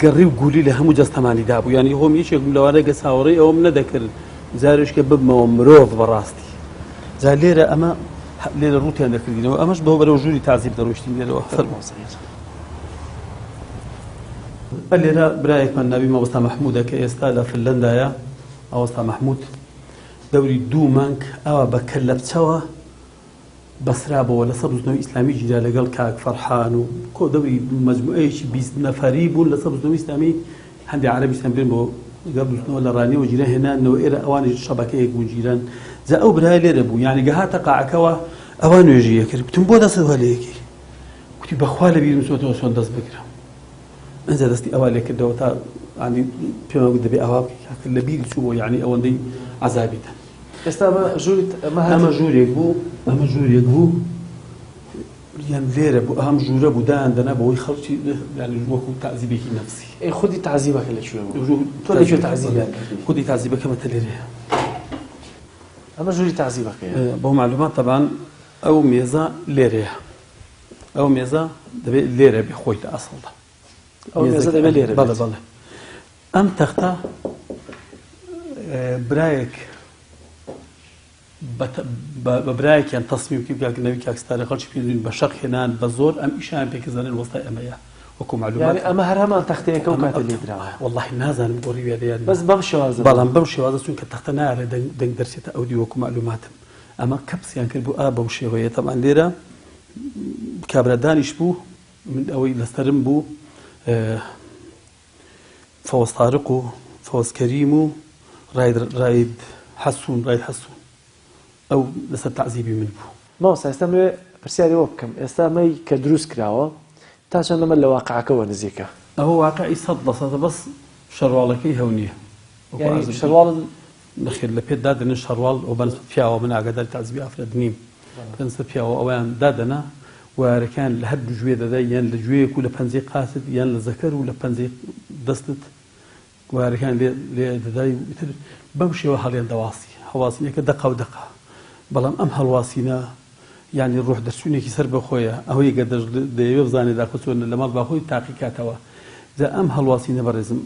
گەڕی و گولی لە هەموو جەستەمانی دابوو یعنی خۆم یەکێک بووم لەوانە کە چاوەڕێی ئەوەم نەدەکرد جارێکە ببمەوە مرۆڤ بەڕاستی جا لێرە ئەمە لێرە ڕووتیان دەکردینەوە ئەمەش بۆ بەرەو ژووری تازیب دەڕۆیشتین لێرەوە فەرموو. لێرە برایەکمان ناوی مامۆستا مەحموودە کە ئێستا لە فنلەندایە، مامۆستا مەحموود دەوری دوو مانگ ئاوا بە کەلەپچەوە بەسرابەوە لەسەر بزوتنەوەی ئیسلامی گیرا لەگەڵ کاک فەرحان و کۆ دەوری مەجموعەیەکی 20 نەفەری بوون لەسەر بزوتنەوەی ئیسلامی هەندێک عەرەبیشتان بێن بۆ لەگەڵ بزوتنەوە لە ڕانیەوە گیرا هێنانەوە ئێرە ئەوانیش شەبەکەیەک بوون گیران جا ئەو برای لێرە بوو یعنی گەهاتە قاعەکەوە ئەوە نوێژی یەکرد گوتم بۆ دەستت وا لێ یەکەی گوتی بەخوا لە بیرم چۆتەوە چۆن دەست بگرم ئەنجا دەستی ئەوا لێ کردەوە تا ینی پێمان گوت دەبێ ئەوا بکەی کاکە لە بیری چوو یعنی ئەوەندەی عەزابی دەن. ئێستا ئەمە ژووری ئەمە ئەمە ژوورێک بوو ئەمە ژوورێک بوو یان لێرە بوو ئەم ژوورە بوو دایان دەنا بەوەی خەڵکی یعنی وەکو تەعزیبێکی نەفسی. ئەی خودی تەعزیبەکە لە کوێ بوو؟ تۆ لە کوێ تەعزیبیان کردی؟ خودی تەعزیبەکە مەتە لێرەیە. ئەمە ژووری تەعزیبەکەیە. بۆ معلومات تەبعەن ئەو مێزە لێرەیە. ئەو مێزە دەبێت لێرە بێ خۆی لە ئەسڵدا. ئەو مێزە دەبێت لێرە بەڵێ بەڵێ. ئەم تەختە برایەک بە برایەکیان تەسمیم کرد کاک نەوی کاک ستارە خەڵکی پێنجوین بە شەق هێنان بە زۆر ئەم ئیشیان پێکردن وەستای ئەمەیە وەکو معلومات ئەمە هەر هەمان تەختەیەکە و کاتە لێ دراوە وەڵڵاهی نازانم گۆڕیویانە یان بەس بەم شێوازە بەڵام بەم شێوازە چونکە تەختە نایەڵێ دەنگ دەرچێتە ئەو دی وەکو معلوماتم ئەمە کەپسیان کرد بوو ئا بەو شێوەیە تەبعەن لێرە کابرا دانیش بوو من ئەوەی لەسەرم بوو فەوز تارق و فەوز کەریم و ڕاید ڕاید حەسون ڕاید حەسون ئەو لەسەر تەعزیبی من بوو. مامۆستا ئێستا ئەمەوێ پرسیاری ئەوە بکەم ئێستا ئەمەی کە دروست کراوە تا چەند ئەمە لە واقعەکەوە نزیکە؟ ئەوە واقعی سەد لە سەدە بەس شەرواڵەکەی هەو نییە. یانی شەرواڵ نەخێر لە پێت دادەنێن شەرواڵ ئەو بەنسبەت پیاوە من ئاگاداری تەعزیبی ئافرەت نیم بەنسبەت پیاوە ئەویان دادەنا وایەرەکەیان لە هەر دوو گوێ دەدای یان لە گوێیەک و لە پەنجەی قاچت یان لە زەکەر و لە پەنجەی دەستت وایەرەکان لێ لێ دەدای و ئیتر بەم شێوە هەڵیان دەواسی هەڵواسینەکە دەقە و دەقە بەڵام ئەم هەڵواسینە یعنی ڕۆح دەرچوونێکی سەر بەخۆیە ئەوەی گەر دەیەوێ بزانێ داخۆ چۆنە لە ماڵ با خۆی تاقی کاتەوە جا ئەم هەڵواسینە بەڕێزم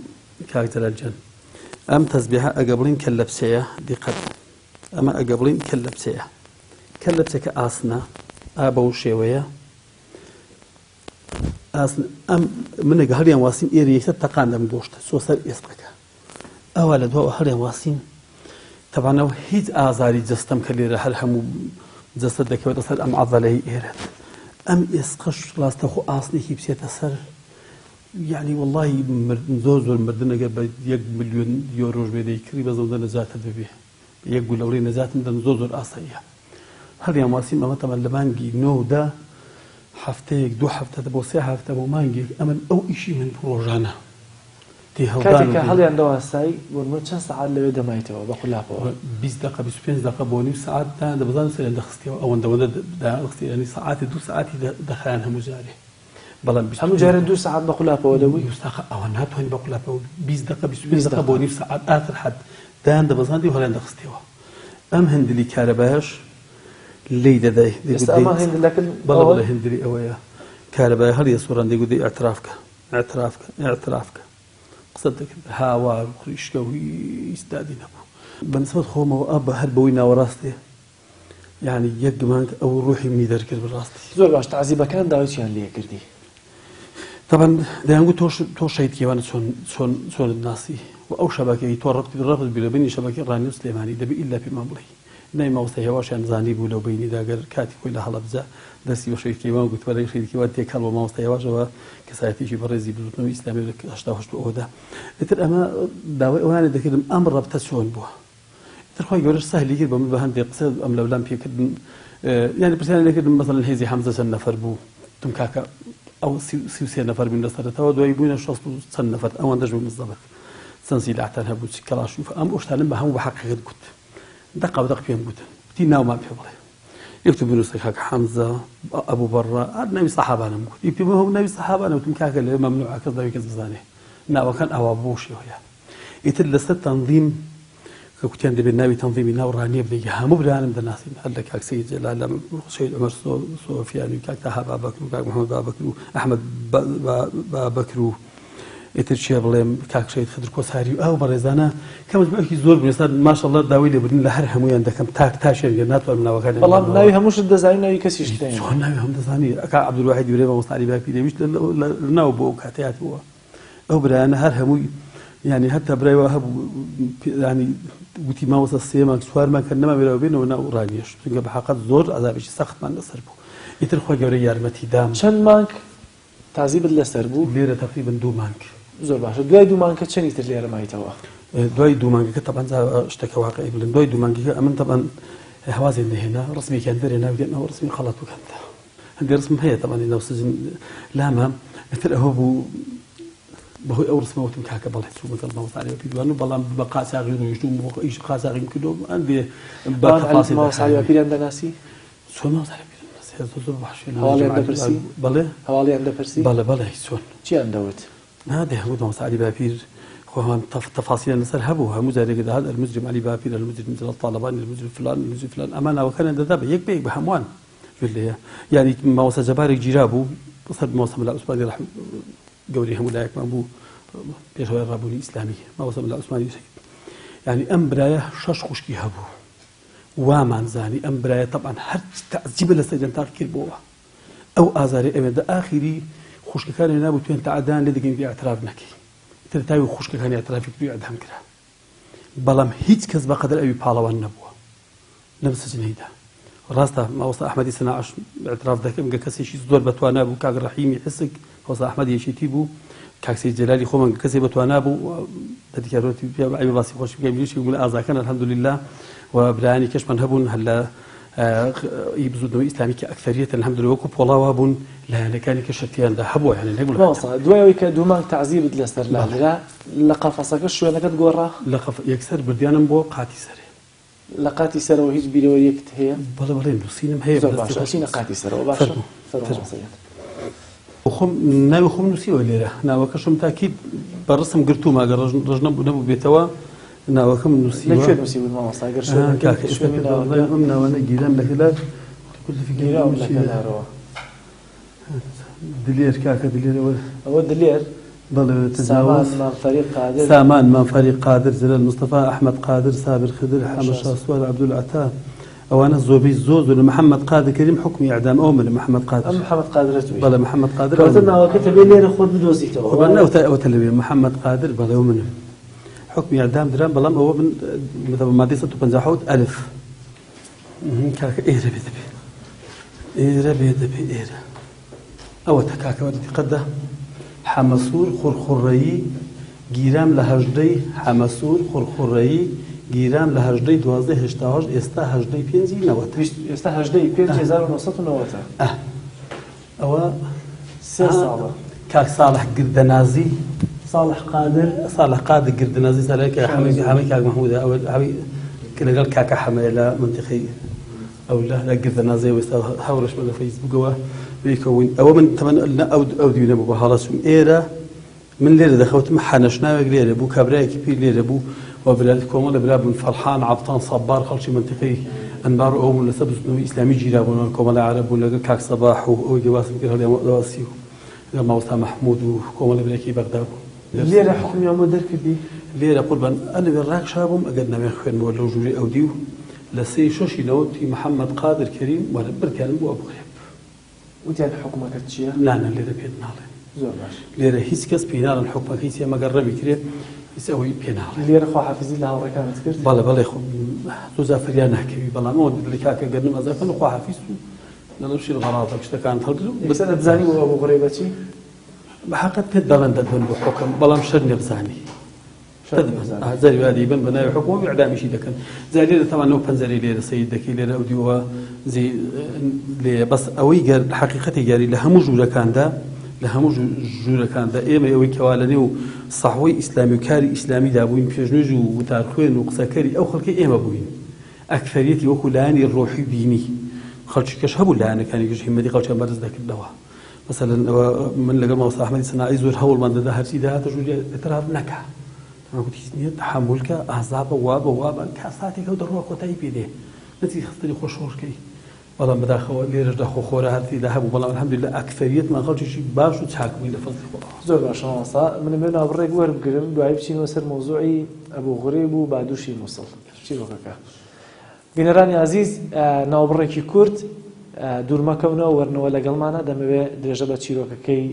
کاک جەلال گیان ئەم تەزبیحە ئەگە بڵین کەلەپچەیە دیقەت ئەمە ئەگە بڵین کەلەپچەیە کەلەپچەکە ئاسنە ئا بەو شێوەیە ئاسن ئەم منێک هەڵیان واسیم ئێرە یەکسەر تەقاندەم گۆشتە چۆ سەر ئێسقەکە ئەوە لە دواوە هەڵیان واسیم تەبانەوە هیچ ئازاری جەستەم کە لێرە هەر هەموو جەستە دەکەوێتە سەر ئەم عەزەلەی ئێرەت ئەم ئێسقەش ڕاستەخۆ ئاسنێکی بچێتە سەر یعنی وەڵڵاهی مردن زۆر زۆر مردن ئەگەر بە یەک ملیۆن یۆرۆش بێ دەیکڕی بەس ئەوەندە نەجاتت ببێ یەک گولە بڵێ نەجاتم دەن زۆر زۆر ئاساییە هەڵیان واسیم ئەمە تەمان لە مانگی نۆدا هەفتەیەک دوو هەفتە بۆ سێ هەفتە بۆ مانگێک ئەمن ئەو ئیشی من بوو ڕۆژانە کاتێک کە هەڵیان دەواسای بۆ نموونە چەند سەعات لەوێ دەمایتەوە بە قولاپەوە؟ 20 دقە 25 دقە بۆ نیو سەعات دایان دەبەزان سەریان دەخستیەوە ئەوەندە ئەوەندە دایان دەخستی یانی سەعاتی دوو سەعاتی دەخایان هەموو جارێ بەڵام هەموو جارێ دوو سەعات بە قولاپەوە دەبووی؟ دوو ساقە ئەوە ناتوانین بە قولاپەوە 20 دقە 25 دقە بۆ نیو سەعات ئاخر حەد دایان دەبەزاندی و هەڵیان دەخستیەوە ئەم هندلی کارەبایەش لێی دەدای ئێستا ئەمە هندلەکە بەڵێ بەڵێ هندلی ئەوەیە کارەبای هەڵیە سوڕاندی گوتی ئیعتراف کە ئیعتراف کە ئیعتراف کە قسەت دەکرد هاوار و خریشکە و هیچ دادی نەبوو بە نسبەت خۆمەوە ئە بە هەر بەوەی ناوەڕاستێ یعنی یەک مانگ ئەو ڕوحی منی دەرکرد بەڕاستی. زۆر باش تەعزیبەکان داوای چیان لێ کردی؟ تەبعەن دەیانگوت تۆش تۆ شەهید کەیوانە چۆن چۆن چۆنت ناسی و ئەو شەبەکەی تۆ ڕەبت ڕەبت بی لە بەینی شەبەکەی ڕانیە و سلێمانی دەبی ئیلا پێمان بڵێی ناوی مامۆستا هێواشیان زانی بوو لەو بەینیدا گەر کاتی خۆی لە هەڵەبجە دەرسی بە شەهید کەیوان گوتوە لەگەڵ شەهید کەیوان تێکەڵ بوو مامۆستا هێواشەوە کەسایەتیەکی بەڕێزی بزوتنەوەی ئیسلامی لە 88 و ئەوەدا ئیتر ئەمە داوای ئەوانی دەکردم ئەم ڕەبتە چۆن بووە ئیتر خوای گەورەش سەهلی کرد بە من بە هەندێک قسە ئەم لەولام پێکردن یعنی پرسیان لێکردم مەسەلەن هێزی حەمزە چەند نەفەر بوو وتم کاکە ئەو 33 نەفەر بووین لە سەرەتاوە دوایی بووینە 60 و چەند نەفەر ئەوەندەش بوو بالضبط چەند سیلاحتان هەبوو چ کەڵاش و ئەم ئەو شتانەم بە هەموو بە حەقیقەت گوت دەقە بە دەق پێم گوتن وتی ناومان پێ بڵێ یەکتو بنووسە کاکە حەمزە ئەبوو بەڕە هەر ناوی سەحابانم گوت یەکتو هەموو ناوی سەحابانە وتم کاکە لەوێ مەمنوعە کەس ناوی کەس بزانێ ناوەکان ئاوا بەو شێوەیە ئیتر لەسەر تەنزیم کە کوتیان دەبێت ناوی تەنزیمی ناو ڕانیە بدەی هەموو برایانم دەناسین هەر لە کاک سەید جەلال لە سەید عومەر سۆفیانی و کاک تەها بابەکر و کاک محەمەد بابەکر و ئەحمەد بابەکر و ئیتر چێ بڵێم کاک شەهید خدر کۆساری و ئەو بەڕێزانە کە مەجموعێکی زۆر بوون ئێستا ماشەڵڵا داوای لێبوردن لە هەر هەموویان دەکەم تاک تاشیان گەر ناتوانم ناوەکانیان بەڵام ناوی هەمووشت دەزانی ناوی کەسیشت چۆن ناوی هەم دەزانی کاک عەبدولواحید یورێ مامۆستا عەلی باپیرەویش لە ناو بوو ئەو کاتەیات بووە. ئەو برایانە هەر هەمووی یانی هەتا برای وا هەبوو یانی گوتی مامۆستا سێ مانگ چوار مانگ کە نەماوێراوە بێنەوە ناو ڕانیەش چونکە بە حەقەت زۆر عەزابێکی سەختمان لەسەر بوو ئیتر خوای گەورە یارمەتی دام. چەند مانگ تازیبت لەسەر بوو؟ لێرە تەقریبەن دوو مانگ. زۆر باشە دوای دوو مانگکە چەنی تر لێرە مایتەوە؟ دوای دوو مانگەکە تەبعەن جا شتەکە واقعی بڵێم دوای دوو مانگەکە ئەمن تەبعەن هەوازیان دەهێنا ڕسمێکیان دەرێنا وتیان ئەوە ڕسمی خەڵات بکەنتە هەندێ ڕسم هەیە تەبعەن لەناو سجن لامە ئیتر ئەوە بوو بەهۆی ئەو ڕسمە وتم کاکە بەڵێ چوومە گەڵ مامۆستا عەلی باپیروان و بەڵام بە قاچاغی ڕۆیشتووم بۆ ئیش قاچاغیم کردو هەندێ بە تەفاسیل مامۆستا عەلی باپیریان دەناسی؟ چۆن مامۆستا عەلی باپیرم ناسی زۆر زۆر باش هەواڵیان دەپرسی؟ بەڵێ هەواڵیان دەپرسی؟ بەڵێ بەڵێ چۆن چیان دەوت؟ نا دەیانگوت مامۆستا عەلی باپیر خۆ هەمان تەفاسیلیان لەسەر هەبوو هەموو جارێک دەهات المجرم عەلی باپیر المجرم جەلال تاڵەبانی المجرم فلان المجرم فلان ئەمان ناوەکانیان دەدا بە یەک بە یەک بە هەمووان گوێت لێیە یانی مامۆستا جەبارێک گیرا بوو سەر مامۆستا مەلا عوسمانی ڕەحم گەورەی هەموو لایەکمان بوو پێشەوای ڕابوونی ئیسلامی مامۆستا مەلا عوسمانی سەید یانی ئەم برایە شەش خوشکی هەبوو وامان زانی ئەم برایە تەبعەن هەر تەعجیبە لەسەر تاقی کردبووەوە ئەو ئازاری ئەوێندە ئاخیری خوشکەکانی نابوو توێن تەعدان لێ دەگەین اعتراف نەکەی تر تاوی خوشکەکانی اعترافی کرد و ئیعدام کرا بەڵام هیچ کەس بەقەدەر ئەوی پاڵەوان نەبووە لەم سجنەیدا. ڕاستە مامۆستا ئەحمەدی سناعەش ئیعتراف دەکەم کە کەسێکی زۆر بەتوانا بوو، کاک ڕەحیمی حسک، مامۆستا ئەحمەد یەکێتی بوو، کاک سەید جەلالی خۆمان کە کەسێ بەتوانا بوو، دەرکەوتی پێ عەیبە باسی خۆشی بکەین، یەکێک بوو لە ئازاکان الحمدللە و برایانی کەشمان هەبوون هەر لە ئی بزووتنەوەی ئیسلامی کە ئەکثەریەتن الحمدللە وەکوو پۆڵا وابوون لایەنەکانی کە شەرتیاندا هەبووە یانی نەک مامۆستا دوای ئەوەی کە دوو مانگ تەعزیبت لەسەر لادرا لە قەفەسەکە شوێنەکەت گۆڕا؟ لە قەفەس یەکسەر بردیانم بۆ قاتی سەرێ. لە قاتی سەرەوە هیچ بیرەوەریەکت هەیە؟ بەڵێ بەڵێ نووسینم هەیە. زۆر باشە ئەچینە قاتی سەرەوە باشە؟ فەرموو فەرموو مامۆستا گیان. خۆم ناوی خۆم نووسیوە لێرە ناوەکەشم تاکید بە ڕسم گرتوومە ئەگەر ڕژ ڕژ نەبوو نەبووبێتەوە ناوەکەم نووسیوە. لە کوێ نووسیبووت مامۆستا ئەگەر شوێنەکە کاکە ئێستا شوێنی پێت ناوەکە؟ دەڵێم ئەم ناوانە گیرام لە کەلار گیراوم لە کەلارەوە. دلێر کاکە دلێر ئەوە. ئەوە دلێر؟ بەڵێ تجاوز. سامان مام فەریق قادر. سامان مام فەریق قادر جەلال مستەفا ئەحمەد قادر سابر خدر حەمە شاسوار عەبدول عەتا ئەوانە زۆربەی زۆر زۆر محەمەد قادر کەریم حوکمی ئیعدام ئەوە منە محەمەد قادر. ئەم محەمەد قادرە تۆی؟ بەڵێ محەمەد قادر ئەوە کەواتە ناوەکەت ئەبێ لێرە خۆت بدۆزیتەوە. قوربان ئەوەتە ئەوەتە لەوێ محەمەد قادر بەڵێ ئەوە منم حوکمی ئیعدام درام بەڵام ئەوە من مادەی 157 ئەلف. کاکە ئێرە بێ دەبێ ئێرە بێ دەبێ ئێرە ئەوە تە کاکە وەرە دیقەت دە حەمەسوور خوڕخوڕەیی گیرام لە هەژدەی حەمەسوور خوڕخوڕەیی گیرام لە هەژدەی دوازدەی 88 ئێستا هەژدەی پێنجی نەوەتە ئێستا هەژدەی پێنج 1990 ئە ئەوە سێ ساڵە. کاک ساڵح گردەنازی. ساڵح قادر. ساڵح قادر گردەنازی ساڵح کە حەمەی حەمەی کاک مەحموودە ئەوە حەمەی کە لەگەڵ کاکە حەمەیە لە مەنتیقەی ئەو لە لە گردەنازی وێستا هاوڕێشمە لە فەیسبووکەوە پێکەوە بووین ئەوە من تەمەن ئەو ئەو دیو نەبوو بە هەڵە چووم ئێرە من لێرە دەخەوتم حەنەشناوێک لێرە بوو کابرایەکی پیر لێرە بوو و برا کۆمەڵە برا بوون فەرحان عەبتان سەبار خەڵکی مەنتیقەی ئەنبار و ئەو بوون لەسەر بزوتنەوەی ئیسلامی گیرا بوون کۆمەڵە عەرەب بوون لەگەڵ کاک سەباح و ئەوەی کە باسم کرد هەڵیان دەواسی و لەگەڵ مامۆستا مەحموود و کۆمەڵە برایەکی بەغدا بوون. لێرە حوکمیان بۆ دەرکردی؟ لێرە قوربان ئەلەوێ ڕاکشابووم ئەگەر نەوێ خوێنمەوە لەو ژووری ئەودیو لە سێی شەشی نەوەتی محەمەد قادر کەریم وەرە بردیانم بۆ ئەبوغرێب. وتیان حوکمەکەت چیە؟ نا نا لێرە پێت ناڵێن. زۆر باش. لێرە هیچ کەس پێی ناڵێن حوکمەکەی چیە مەگەر ڕەمی کرێ هیچ ئەوەی پێ ناڵێن. لێرە خواحافیزی لە هاوڕێکانت کرد؟ بەڵێ بەڵێ خۆ زۆر جار فریا ناکەوی بەڵام ئەوە دڵی کاکە گەرنم ئازار کەن خواحافیز و دەڵێم شیر غەڕاضە شتەکانت هەڵگر و یەکسەر ئەتزانی بۆ ئەبوغرێبە چی؟ بە حەقت پێت دەڵێن دەتبەن بۆ حوکم بەڵام شەر نیە بزانی. جاری وا دەیبەن بە ناوی حکوم ئیعدامیشی دەکەن جا لێرە تەوان ئەو پەنجەرەی لێرە سەیر دەکەی لێرە ئەو دیوە لێ بەس ئەوەی گەر حەقیقەتی گەری لە هەموو ژوورەکاندا لە هەموو ژوورەکاندا ئێمە ئەوەی کەوا لە نێو سەحوەی ئیسلامی و کاری ئیسلامیدا بووین پێشنوێژ و وتارخوێن و قسەکەری ئەو خەڵکی ئێمە بووین ئەکثەریەتی وەکو لایەنی ڕۆحی و دینی خەڵکی کەش هەبوو لایەنەکانی گشت هیمەتی خەڵکیان بەرز دەکردەوە مەسەلەن ئەوە من لەگەڵ مامۆستا ئەحمەدی سەناعی زۆر هەوڵمان دەدا هەرچی داهاتە ژووری ئیعتراف نەکا دەمان گوت هیچ نییە تەحەمول کە ئازابە وابە وابە تا ساتێک ئەو دەڕوا کۆتایی پێ دێ نەچی خستنی خۆ شۆڕکەی بەڵام بەداخەوە لێرەشدا خۆ خۆرە هەر تێدا هەبوو بەڵام الحمدللە ئەکسەریەتمان خەڵکێکی باش و چاک بووین لە فەزڵی خواوە. زۆر باشە مامۆستا من ئەمەوێ ناوبڕێک وەربگرم دوایی بچینەوە سەر مەوزوعی ئەبو غرێب و بادوشی موسڵ چیرۆکەکە. بینەرانی ئازیز ناوبڕێکی کورت. دوور مەکەونەوە وەرنەوە لەگەڵمانە دەمەوێ درێژە بە چیرۆکەکەی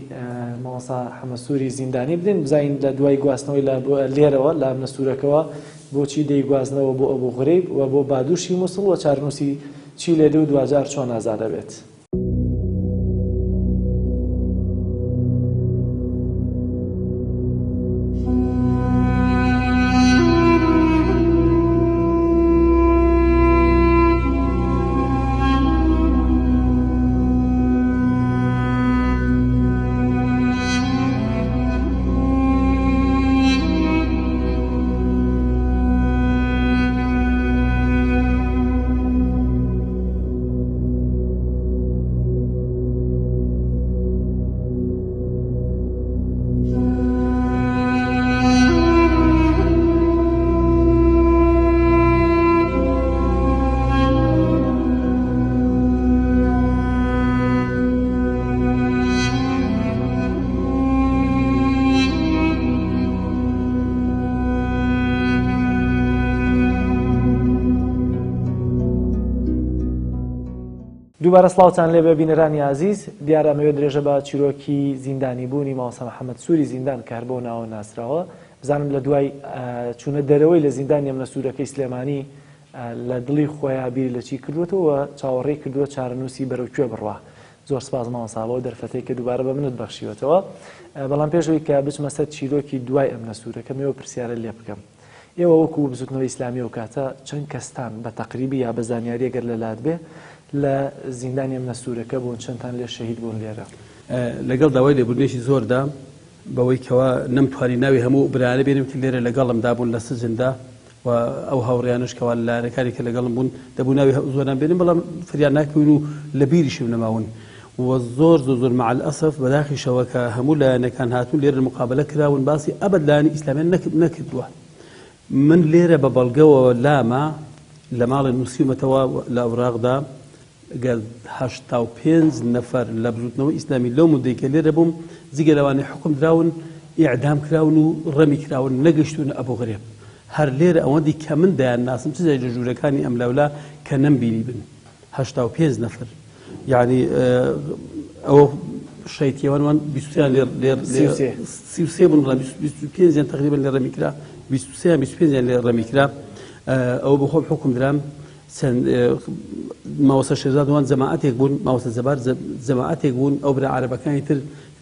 مامۆستا حەمەسووری زیندانی بدەین بزانین لە دوای گواستنەوەی لە لێرەوە لە ئەمنە سوورەکەوە بۆچی دەیگوازنەوە بۆ ئەبوو غریب و بۆ بادووشی موسڵ و چارنووسی چی لێدێ و دواجار چۆن ئازاد دەبێت. دووبارە سڵاوتان لێبێ بینەرانی ئازیز، دیارە ئەمەوێ درێژە بە چیرۆکی زیندانی بوونی مامۆستا محەمەد سووری زیندان کە هەر بەو ناوە ناسراوە بزانم لە دوای چوونە دەرەوەی لە زیندانی ئەمنە سوورەکەی سلێمانی لە دڵی خۆیا بیری لە چی کردووەتەوە و چاوەڕێی کردووە چارەنووسی بەرەو کوێ بڕوا. زۆر سپاس مامۆستا بەو دەرفەتەی کە دووبارە بە منت بەخشیوەتەوە. بەڵام پێش ئەوەی کە بچمە سەر چیرۆکی دوای ئەمنە سوورەکە مێوە پرسیارە لێ بکەم. ئێوە وەکو بزوتنەوەی ئیسلامی ئەو کاتە چەند کەستان بە تەقریبی یا بە زانیاری گەر لە لات بێ لە زیندانی ئەمنە سوورەکە بوون چەندتان لێ شەهید بوون لێرە؟ لەگەڵ داوای لێبوردنێکی زۆردا بەوەی کەوا نەمتوانی ناوی هەموو برایانە بێنم کە لێرە لەگەڵمدا بوون لە سجندا و ئەو هاوڕێیانەش کەوا لە لایەنەکانی کە لەگەڵم بوون دەبوو ناوی زۆران بێنم بەڵام فریا ناکەوین و لە بیریشم نەماون و زۆر زۆر زۆر مع الاسف بەداخیشەوە کە هەموو لایەنەکان هاتوون لێرە مقابلە کراون باسی ئەبەد لایەنی ئیسلامیان نەکردووە من لێرە بە بەڵگەوە لامە لە ماڵێ نووسیومەتەوە لە ئەوراقدا گەر 85 نەفەر لە بزوتنەوەی ئیسلامی لەو مدەی کە لێرە بووم جگە لەوانەی حکوم دراون ئیعدام کراون و ڕەمی کراون نەگەشتوونە ئەبو غرێب هەر لێرە ئەوەندی کە من دەیان ناسم چ جای لە ژوورەکانی ئەملاولا کە نەمبینی بن 85 نەفەر یعنی ئەوە شەیتیەوان وان بیستیان لێ لێ 33 بوون بەڵام 25 یان تقریبا لێ ڕەمی کرا 23 یان 25 یان لێ ڕەمی کرا ئەوە بۆ خۆم حکوم درام چەند مامۆستا شێرزاد وان جەماعەتێک بوون مامۆستا جەبار جەماعەتێک بوون ئەو برا عەرەبەکانی تر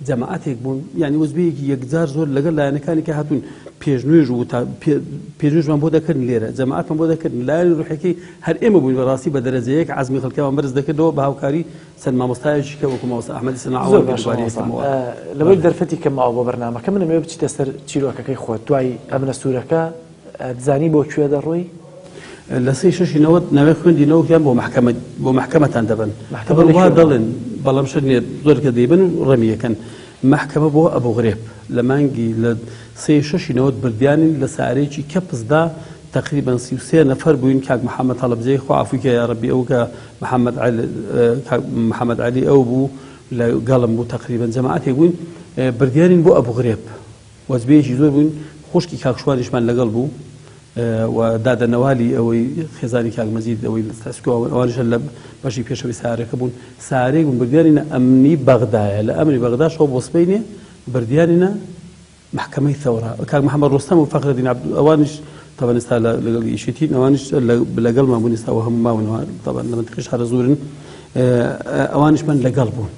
جەماعەتێک بوون یعنی وەزبەیەکی یەکجار زۆر لەگەڵ لایەنەکانی کە هاتوون پێشنوێژ و پێشنوێژمان بۆ دەکردن لێرە جەماعەتمان بۆ دەکردن لایەنی ڕوحەکەی هەر ئێمە بووین بەڕاستی بە دەرەجەیەک عەزمی خەڵکیان بەرز دەکردەوە بە هاوکاری چەند مامۆستایەکی کە وەکو مامۆستا ئەحمەدی سناعەوە زۆر باشە مامۆستا لەوەی دەرفەتی کە ماوە بۆ بەرنامەکە من ئەمەوێ بچیتە سەر چیرۆکەکەی خۆت دوای ئەمنە سوورەکە ئەتزانی بۆ کوێ دەڕۆی؟ لە سێی شەشی 90 ناوێ خوێندینەوە وتیان بۆ مەحکەمە بۆ مەحکەمەتان دەبەن تەبەن وا دەڵێن بەڵام شت نییە زۆر کە دەیبەن و ڕەمی یەکەن مەحکەمە بۆ ئەبوغرێب لە مانگی لە سێی شەشی 90 بردیانین لە سارێکی کەپسدا تقریبا 33 نەفەر بووین کاک محەممەد هەڵەبجەی خوا عەفوی کە یا ڕەبی ئەو کە محەممەد عەلی کاک محەممەد عەلی ئەو بوو لە گەڵم بوو تقریبا جەماعەتێک بووین بردیانین بۆ ئەبوغرێب وەجبەیەکی زۆر بووین خوشکی کاک شوانیشمان لەگەڵ بوو و دادە نەوالی ئەوەی خێزانی کاک مەجید ئەوەی لە ئەوانیش لە بەشی پێشەوەی سارەکە بوون سارێک بوون بردیانینە ئەمنی بەغدایە لە ئەمنی بەغداشەوە بۆ سبەینێ بردیانینە محکمەی ثەورە کاک محەممەد ڕۆستەم و فەخرەدین عەبد ئەوانیش تەبەن ئێستا لەگەڵ یەکێتین ئەوانیش لەگەڵمان بوون ئێستا هەموو ماونەوە تەبەن لە منتیقەی شارەزوورن ئەوانیشمان لەگەڵ بوون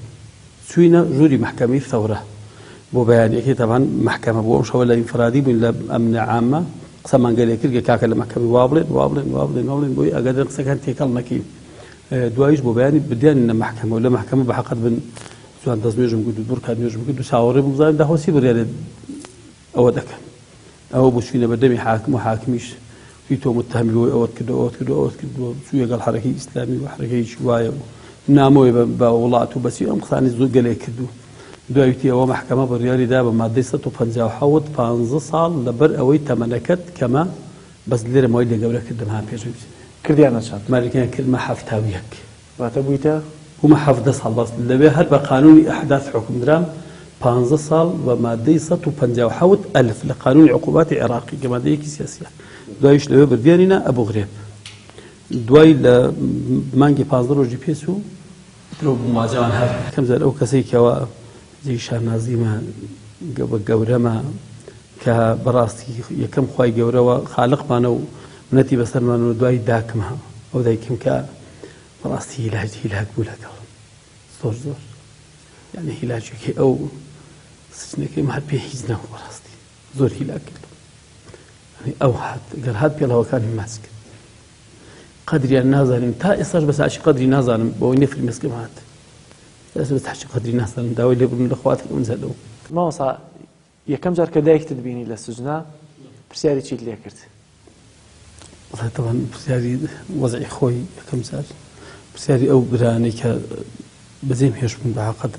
چووینە ژووری مەحکەمەی ثەورە بۆ بەیانیەکەی تەبعەن مەحکەمە بوو ئەو شەوە لە ئینفرادی بووین لە ئەمن عامە قسەمان گەلێ کرد کە کاکە لە مەحکەمەی وا بڵێن وا بڵێن وا بڵێن وا بڵێن بۆی ئاگادار قسەکان تێکەڵ نەکەین دواییش بۆ بەیانی بدیانینە مەحکەمە و لە مەحکەمە بە حەقەت بن جوان دەست نوێژم کرد و دوو ڕکات نوێژم کرد و چاوەڕێ بووم بزانم داخۆ چی بڕیارێ ئەوە دەکەن ئەوە بوو چوینە بەردەمی حاکم و حاکمیش وتی تۆ متهمی بەوەی ئەوەت کردووە ئەوەت کردووە ئەوەت کردووە چوویە گەڵ حەرەکەی ئیسلامی و حەرەکەیەکی وایە و نامۆیە بە وڵات و بەچی ئەم قسانی زۆر گەلێک کردو دوای وتی ئەوە مەحکەمە بڕیاری دا بە مادەی 157 15 ساڵ لەبەر ئەوەی تەمەنەکەت کەمە بەس لێرە ماوەی لێ گەورە کردم ها پێش کردیانە چەند؟ مالکیان کردمە 71. واتە بوویتە؟ بوومە 17 ساڵ بەس لەوێ هەر بە قانوونی ئەحداث حوکم درام 15 ساڵ بە مادەی 157 ئەلف لە قانوونی عقوباتی عێراقی کە مادەیەکی سیاسیە دوایش لەوێ بردیانینە ئەبوغرێب دوای لە مانگی 15 ڕۆژی پێچوو. درۆ بوو ماجەوان هەر. یەکەم جار ئەو کەسەی کەوا جێی شانازیمە بە گەورەمە کە بەڕاستی یەکەم خوای گەورەوە خالقمانە و منەتی بەسەرمان و دوای داکمە ئەو دایکم کە بەڕاستی هیلاک هیلاک بوو لەگەڵ زۆر زۆر یعنی هیلاکێکی ئەو سجنەکەی هەر پێ هیچ نەبوو بەڕاستی زۆر هیلاک کردم ئەو هات گەر هات پێڵاوەکانی ماچ کرد قەدریان نازانم تا ئێستاش بە ساچی قەدری نازانم بەوەی نەفری مەسکم هات ئێستا بە ساچی قەدری نازانم داوای لێبوردن لە خوا دەکەم جا لەو. مامۆستا یەکەم جار کە دایکتت بینی لە سجنا پرسیاری چیت لێ کرد؟ وەڵای تەبعەن پرسیاری وەزعی خۆی یەکەم جار پرسیاری ئەو برانەی کە بەجێم هێشتبوون بە حەقەت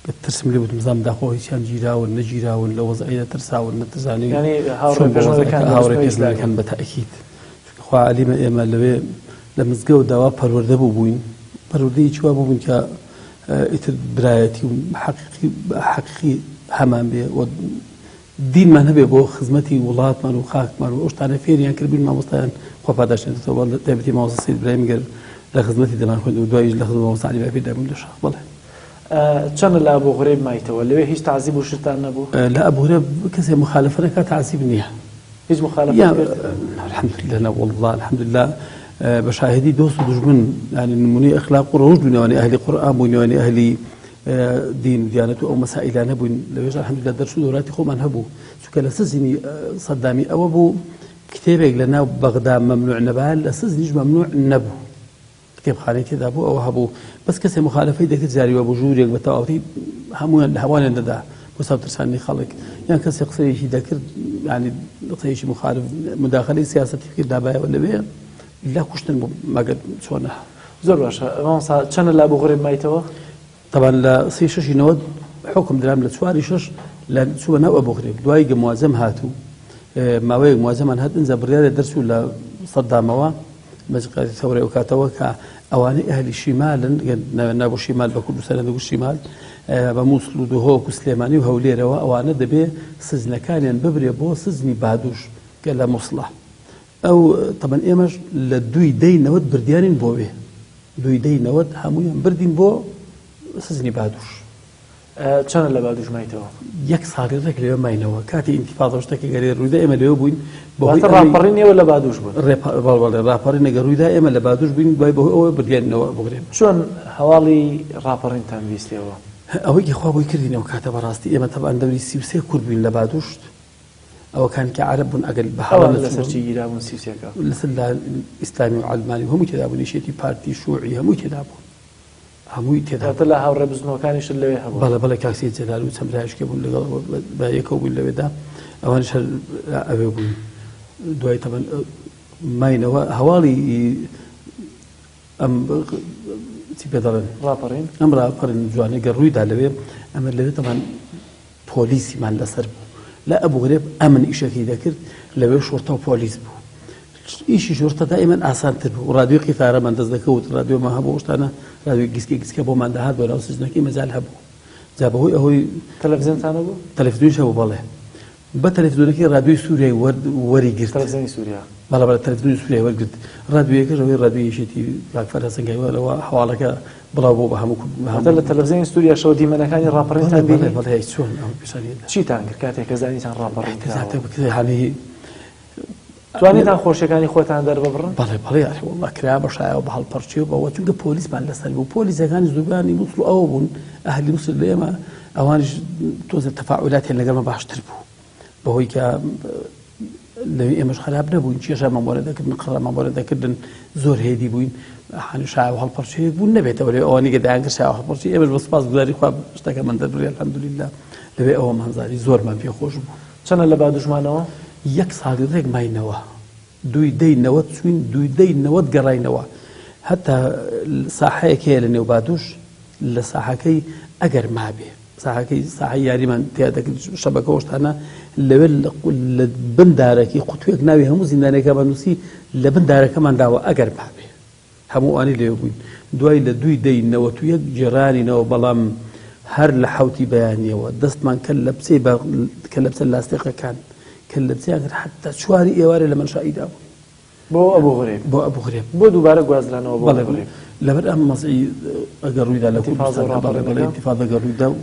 کە ترسم لێ بوو بزانم داخۆ هیچیان گیراون نەگیراون لە وەزعیدا ترساون نەترسانی یعنی هاوڕێ پێشمەرگەکان هاوڕێ پێشمەرگەکان بە تەئکید چونکە خوا عەلیمە ئێمە لەوێ لە مزگەوت داوا پەروەردە بوو بووین پەروەردەیەکی وا بووین کە ئیتر برایەتی و حەقیقی حەقیقی هەمان بێ و دینمان هەبێ بۆ خزمەتی وڵاتمان و خاکمان و ئەو شتانە فێریان کردبووین مامۆستایان خوا پاداشتیان دەداتەوە بە تایبەتی مامۆستا سەید برایم گەر لە خزمەتی دەمانخوێند و دواییش لە خزمەت مامۆستا عەلی باپیر دابووین لە شاخ بەڵێ. چەنە لە ئەبو غرێب مایتەوە؟ لەوێ هیچ تەعزیب و شتتان نەبوو؟ لە ئەبو غرێب کەسێ موخالەفە نەکا تەعزیب نییە. هیچ موخالەفەت کرد؟ الحمدللە نا وەڵڵا الحمدللە بە شاهیدی دۆست و دوژمن یانی نموونەی ئەخلاق و ڕەوشت بووین ئەوانەی ئەهلی قورئان بووین ئەوانەی ئەهلی دین و دیانەت و ئەو مەسائیلانە بووین لەوێش الحمدللە دەرس و دەوراتی خۆمان هەبوو چونکە لە سزنی سەدامی ئەوە بوو کتێبێک لە ناو بەغدا مەمنوع نەبا لە سزنیش مەمنوع نەبوو کتێبخانەی تێدا بوو ئەوە هەبوو بەس کەسێ مخالفەی دەکرد جاری وابوو ژوورێک بە تەواوەتی هەموویان لە هەوانیان دەدا بۆ چاوترساندنی خەڵک یان کەسێ قسەیەکی دەکرد ینی قسەیەکی مخالف مداخلەی سیاسەتی کرد دابایەوە لەوێ لە کوشتن بوو مەگەر چۆنە. زۆر باشە مامۆستا چەنە لە ئەبوغرێب مایتەوە؟ تەبان لە سی شەشی 90 حوکم درام لە چواری شەش لە چووە ناو ئەبوغرێب دوای گە موازەم هات و ماوەیەک موازەمان هات ئینجا بڕیارێ دەرچوو لە سەدامەوە مەجقاتی ثەورەی ئەو کاتەوە کە ئەوانەی ئەهلی شیمالن نابوو شیمال بە کوردستان دەگوت شیمال بە مووسڵ و دهۆک و سلێمانی و هەولێرەوە ئەوانە دەبێ سجنەکانیان ببرێ بۆ سجنی بادوش کە لە مووسڵە ئەو تەبەن ئێمەش لە دووی دەی 90 بردیانین بۆ وێ دووی دەی 90 هەموویان بردین بۆ سجنی بادوش. چەنە لە بادوش مایتەوە؟ یەک ساڵی ڕێک لەوێ ماینەوە کاتی ئینتیفاضە شتێکی گەرێ ڕوویدا ئێمە لەوێ بووین بەهۆی واتە ڕاپەڕین ئێوە لە بادوش بوون؟ بەڵێ ڕاپەڕین ئەگەر ڕوویدا ئێمە لە بادوش بووین دوای بەهۆی ئەوە بردیانینەوە بگرێ. چۆن هەواڵی ڕاپەڕینتان بیستیەوە؟ ئەوەی کە خوا بۆی کردین ئەو کاتە بەڕاستی ئێمە تەبعەن دەوری 33 کورد بووین لە بادوش ئەوەکان کە عەرەب بوون ئەگەر بە هەڵە ئەوان لەسەر چی گیرابوون 33 کە؟ لەسەر ئیسلامی و عەلمانی و هەمووی تێدا بوون یەکێتی پارتی شوعی هەمووی تێدا بوون. هەمووی تێدا واتە لە هاوڕێ بزنۆکانیشت لەوێ هەبوون؟ بەڵێ بەڵێ کاک سەید جەلال و چەند برایشکێ بوون لەگەڵ بە یەکەوە بووین لەوێدا ئەوانیش هەر ئەوێ بوون دوای تەبەن ماینەوە هەواڵی ئەم چی پێ دەڵێن ڕاپەڕین ئەم ڕاپەڕین جوانە گەر ڕوویدا لەوێ ئەمە لەوێ تەبەن پۆلیسیمان لەسەر بوو لە ئەبوغرێب ئەمن ئیشەکەی دەکرد لەوێ شوڕتە و پۆلیس بوو ئیشی شوڕتە دائیمەن ئاسانتر بوو ڕادیۆی قیتارەمان دەست دەکەوت ڕادیۆمان هەبوو ئەو شتانە ڕادیۆی گیسکە گیسکە بۆمان دەهات بۆ ناو سجنەکەی مەجال هەبوو جا بەهۆی ئەوەی تەلەفزیۆنتان هەبوو؟ تەلەفزیۆنیش هەبوو بەڵێ بە تەلەفزیۆنەکەی ڕادیۆی سووریای وەری گرت. تەلەفزیۆنی سووریا. بەڵێ بەڵێ تەلەفزیۆنی سووریای وەرگرت. ڕادیۆیەکەش ئەوەی ڕادیۆی یەکێتی کاک فەرهاد سەنگاوی لەوە هەواڵەکە بڵاو بوو بە هەموو کورد. واتە لە تەلەفزیۆنی سووریاشەوە دیمەنەکانی ڕاپەڕینتان بینی؟ بەڵێ بەڵێ چۆن ئەوە پیشانی دا. چیتان کرد کاتێک کە زانیتان ڕاپەڕین کراوە؟ کاتێک بکرێ هەنی توانیتان خۆشیەکانی خۆتان دەرببڕن؟ بەڵێ بەڵێ یاخی وەڵڵا کرا بە شایەوە بە هەڵپەڕکێ و بەوە چونکە پۆلیسمان لەسەر بوو پۆلیسەکانی زوبانی موسڵ و ئەوە بوون ئەهلی موسڵ لە ئێمە ئەوانیش تۆزێ تەفاعولاتیان لەگەڵمە باشتر بوو بەهۆی کە لەوێ ئێمەش خراپ نەبووین کێشەمان بۆ نەدەکردن قڕەمان بۆ نەدەکردن زۆر هێدی بووین هەنی شایە و هەڵپەڕکێیەک بوو نەبێتەوە لەوێ ئەوانەی کە دەیانکرد شایە و هەڵپەڕکێ ئێمەش بە سوپاسگوزاری خوا شتەکەمان دەربڕی الحمدلله لەوێ ئەوەمان زانی زۆرمان پێ خۆش بوو. چەنە لە بادوش مانەوە؟ یەک ساڵی ڕێک ماینەوە دووی دەی 90 چوین دووی دەی 90 گەڕاینەوە هەتا ساحەیەک هەیە لە نێو بادوش لە ساحەکەی ئەگەر مابێ ساحەکەی ساحەی یاریمان تیا دەکرد شەبەکە وشتانە لەوێ لە بن دارەکی قوتوێک ناوی هەموو زیندانێکە بەنووسی لە بن دارەکەمان داوە ئەگەر مابێ هەموو ئەوانەی لەوێ بووین دوای لە دووی دەی 91 گێڕانینەوە بەڵام هەر لە حەوتی بەیانیەوە دەستمان کە لە بچێ کە لە بچە لاستیقەکان کە لە بچیان کرد حتا چواری ئێوارێ لە مەنشائیدا بووین بۆ ئەبوو غرێب بۆ ئەبوو غرێب بۆ دووبارە گوازرانەوە بۆ بەڵێ بەڵێ. لەبەر ئەم مەزعی ئەگەر ڕوویدا لە کوردستان بەڵێ ئینتیفاضە گەر ڕوویدا و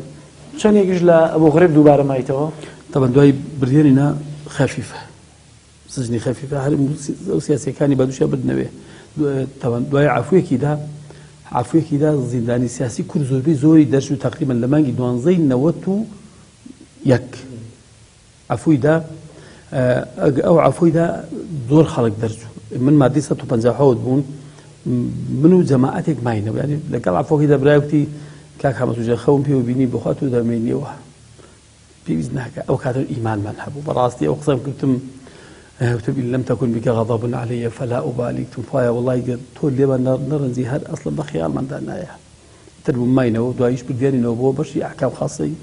چەندێکیش لە ئەبو غرێب دووبارە مایتەوە؟ تەبەن دوای بردێنی نا خەفیفە سجنی خەفیفە هەر ئەو سیاسیەکانی بە دووشە بردنەوێ تەبەن دوای عفوێکی دا عفوێکی دا زیندانی سیاسی کورد زۆربەی زۆری دەرچوو تقریبا لە مانگی دوانزەی 91 عەفوی دا ئەو عەفوی دا زۆر خەڵک دەرچوو من مادەی 157 بوون من و جەماعەتێک ماینەوە یعنی لەگەڵ عەفوەکەی دا برای وتی کاک حەمە سوجە خەوم پێوە بینی بخوا تۆ دەمێنیەوە پێویست ناکە ئەو کاتە ئیمانمان هەبوو بەڕاستی ئەو قسەم کردم وتم إن لم تكن بك غضب علي فلا أبالي وتم خوایە وەڵای گەر تۆ لێمان نەڕەنجی هەر ئەسڵەن بە خەیاڵماندا نایە تر بوو ماینەوە دواییش بردیانینەوە بۆ بەشی ئەحکام خاصەی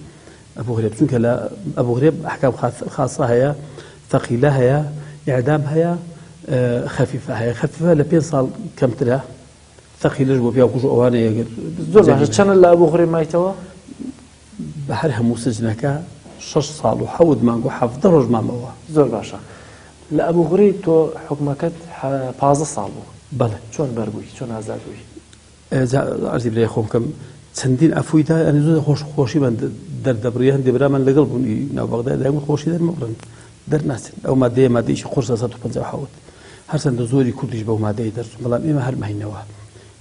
ئەبو غرێب چونکە لە ئەبو غرێب ئەحکام خاصە هەیە ثەقیلە هەیە ئیعدام هەیە خەفیفە هەیە خەفیفە لە پێ ساڵ کەمترە ثەقیلەش بۆ پیاوکوژ ئەوانەیە زۆر باشە چەند لە ئەبو غرێب مایتەوە؟ بە هەر هەموو سجنەکە شەش ساڵ و حەوت مانگ و 17 ڕۆژ مامەوە. زۆر باشە لە ئەبو غرێب تۆ حوکمەکەت 15 ساڵ بوو بەڵێ چۆن بەربووی چۆن ئازاد بووی؟ جا عەرزی برای خۆم بکەم چەندین عەفوی دا یانی زۆر خۆش خۆشیمان دەردەبڕی هەندێ برامان لەگەڵ بوون ناو بەغدا دایان خۆشی دەرمەبڕن دەرناچن ئەو مادەیە مادەیەکی قورسە 157 هەرچەندە زۆری کوردیش بەو مادەیە دەرچوون بەڵام ئێمە هەر ماینەوە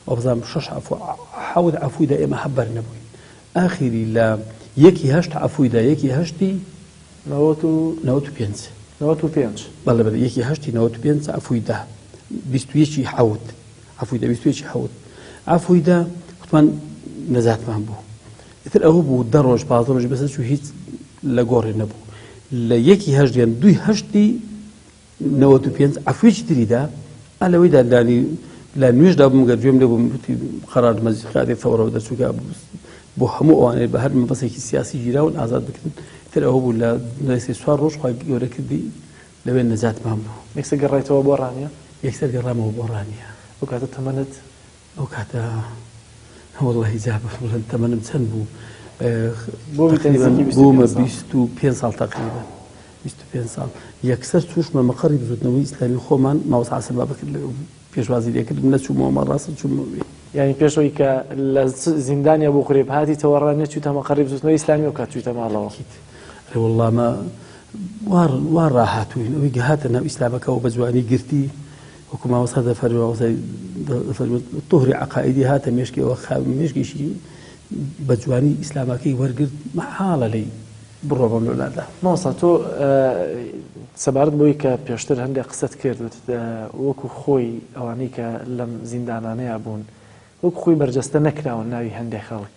وابزانم شەش عەفو حەوت عەفوی دا ئێمە هەر بەر نەبووین ئاخیری لە یەکی هەشت عەفوی دا یەکی هەشتی 95 95 بەڵێ بەڵێ یەکی هەشتی 95 عەفوی دا 21 حەوت عەفوی دا 21 حەوت عەفوی دا وتمان نەجاتمان بوو ئیتر ئەوە بوو دە ڕۆژ پازدە ڕۆژ بەسەر چوو هیچ لە گۆڕێ نەبوو لە یەکی هەشت یان دووی هەشتی 95 عەفوێکی تری دا ئا لەوەیدا لانی لە نوێژدا بووم گەر گوێم لێ بووم وتی قەرار مەجلیس قیادەی ثەورەوە دەرچوو کە بۆ هەموو ئەوانەی بە هەر مەبەستێکی سیاسی گیراون ئازاد بکرن ئیتر ئەوە بوو لە دوای سێ چوار ڕۆژ خوای گەورە کردی لەوێ نەجاتمان بوو. یەکسەر گەڕایتەوە بۆ ڕانیە؟ یەکسەر گەڕامەوە بۆ ڕانیە. ئەو کاتە تەمەنت؟ ئەو کاتە وەڵڵاهی جا بڵێم تەمەنم چەند بوو؟ بۆ بیتە نزیکی 25 بوومە ساڵ. 25 ساڵ تەقریبەن 25 ساڵ یەکسەر چووشمە مەقەڕی بزووتنەوەی ئیسلامی خۆمان مامۆستا حەسەن بابەکر لەوێ بوو پێشوازی لێکردم نەچوومەوە ماڵ ڕاستە چوومەوە وێ. یانی پێش ئەوەی کە لە زیندانی ئەبوو غرێب هاتیتەوە ڕانیە چوویتە مەقەڕی بزووتنەوەی ئیسلامی ئەو کات چوویتە ماڵەوە؟ ئەکید ئەرێ وەڵڵا مە وا وا ڕاهاتووین ئەوەی کە هاتە ناو ئیسلامەکەوە بە جوانی گرتی وەکو مامۆستا دەفەرموێ مامۆستای دەفەرموێ تۆهری عەقائیدی هاتە مێشکیەوە مێشکیشی بە جوانی ئیسلامەکەی وەرگرت مەحاڵە لێی بڕۆ بەم لۆلادا. مامۆستا تۆ سەبارەت بەوەی کە پێشتر هەندێک قسەت کرد وتت وەکو خۆی ئەوانەی کە لەم زیندانانەیا بوون وەکو خۆی بەرجەستە نەکراون ناوی هەندێک خەڵک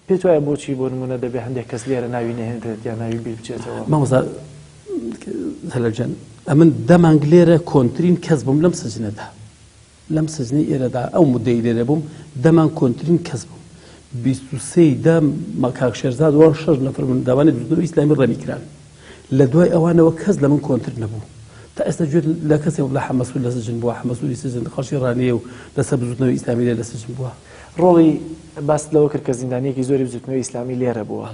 پێت وایە بۆچی بۆ نموونە دەبێ هەندێک کەس لێرە ناوی نەهێنرێت یا ناوی بیر بچێتەوە؟ مامۆستا هەلال گیان ئەمن دە مانگ لێرە کۆنترین کەس بووم لەم سجنەدا لەم سجنەی ئێرەدا ئەو مدەی لێرە بووم دە مانگ کۆنترین کەس بووم 23 دە کاک شێرزاد وان شەش نەفر بوون داوانی بزوتنەوەی ئیسلامی ڕەمی کران لە دوای ئەوانەوە کەس لە من کۆنتر نەبوو. تا ئێستا گوێت لە کەسێک بڵێ حەمەسوور لە سجن بووە، حەمەسووری سجن خەڵکی ڕانیەیە و لەسەر بزووتنەوەی ئیسلامی لێرە لە سجن بووە. ڕۆڵی باست لەوە کرد کە زیندانییەکی زۆری بزووتنەوەی ئیسلامی لێرە بووە.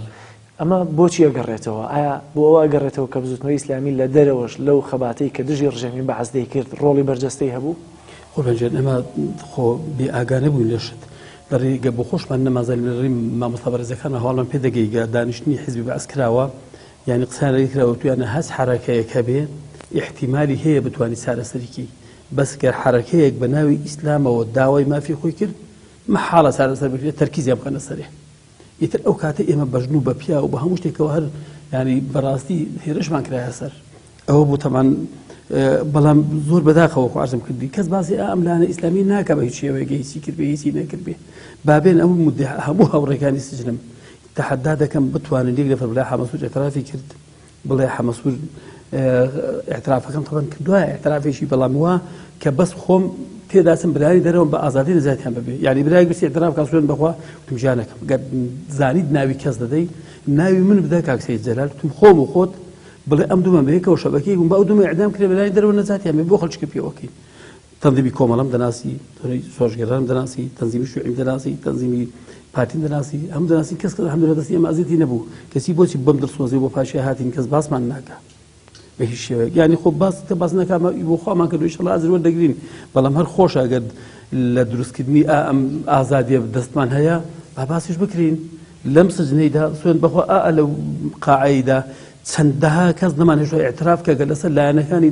ئەمە بۆچی ئەگەڕێتەوە؟ ئایا بۆ ئەوە ئەگەڕێتەوە کە بزووتنەوەی ئیسلامی لە دەرەوەش لەو خەباتەی کە دژی ڕژێمی بەعس دەیکرد ڕۆڵی بەرجەستەی هەبوو؟ قوربان گیان ئێمە خۆ بێ ئاگا نەبووین لە شت. لە ڕێگە بۆ خۆشمان نەمانزانی لە ڕێی مامۆستا بەڕێزەکانمان هەواڵمان پێ دەگەی کە دانیشتنی حیزبی بەعس کراوە، یانی قسەیان لەگەل کراوە وتویانە هەچ حەرەکەیەک هەبێ ئیحتیمالی هەیە بتوانی چارەسەری کەی بەس گەر حەرەکەیەک بە ناوی ئیسلامەوە داوای مافی خۆی کرد مەحاڵە چارەسەر بکرێت تەرکیزیان بخەنە سەرێ ئیتر ئەو کاتە ئێمە بە ژن و بە پیاو و بە هەموو شتێکەوە هەر ینی بەڕاستی هێرشمان کرایە سەر ئەوە بوو تەمان بەڵام زۆر بەداخەوە خۆ عەرزم کردی کەس باسی ئەم لایەنە ئیسلامی ناکە بە هیچ شێوەیەک هیچی کردبێ هیچی نەکردبێ بابێن ئەو مدە هەموو هاوڕێکانی سجنم تەحەدا دەکەم بتوانن یەک نەفەر بڵێ حەمەسوور ئیعترافی کرد بڵێ حەمەسوور ئیعترافەکەم تەبەن کردووە ئیعترافێکی بەڵام وا کە بەس خۆم تێداچم برانی دەرەوەم بە ئازادی نەجاتیان ببێ یعنی برای گوتی ئیعتراف کا سوێن بەخوا وتم ژیانەکەم گەر زانیت ناوی کەس دەدەی ناوی من بدە کاک سەید جەلال وتم خۆم و خۆت بڵێ ئەم دوومان بەیەکەوە شەبەکەی بوون بە ئەو دوومە ئیعدام کرێ برانی دەرەوە نەجاتیان بێ بۆ خەڵکی پێوەکەین تەنزیمی کۆمەڵەم دەناسی، شۆڕشگێڕانم دەناسی، تەنزیمی شیوعیم دەناسی، تەنزیمی پارتیم دەناسی، هەموو دەناسی کەس کەس الحمدللە دەستی ئێمە ئەزیەتی نەبوو، کەچی بۆچی بەم دڵسۆزی بۆ پاشیا هاتین کەس باسمان ناکا. بە هیچ شێوەیەک یانی خۆ باس کە باس نەکا بۆ خوامان کردو ئیشەڵا ئەجر وەردەگرین بەڵام هەر خۆشە ئەگەر لە دروستکردنی ئەم ئازادیە دەستمان هەیە با باسیش بکرین لەم سجنەیدا سوێن بەخوا ئا لەو قاعەیدا چەندەها کەس نەمانهێشتوە ئیعتراف کە گەر لەسەر لایەنەکانی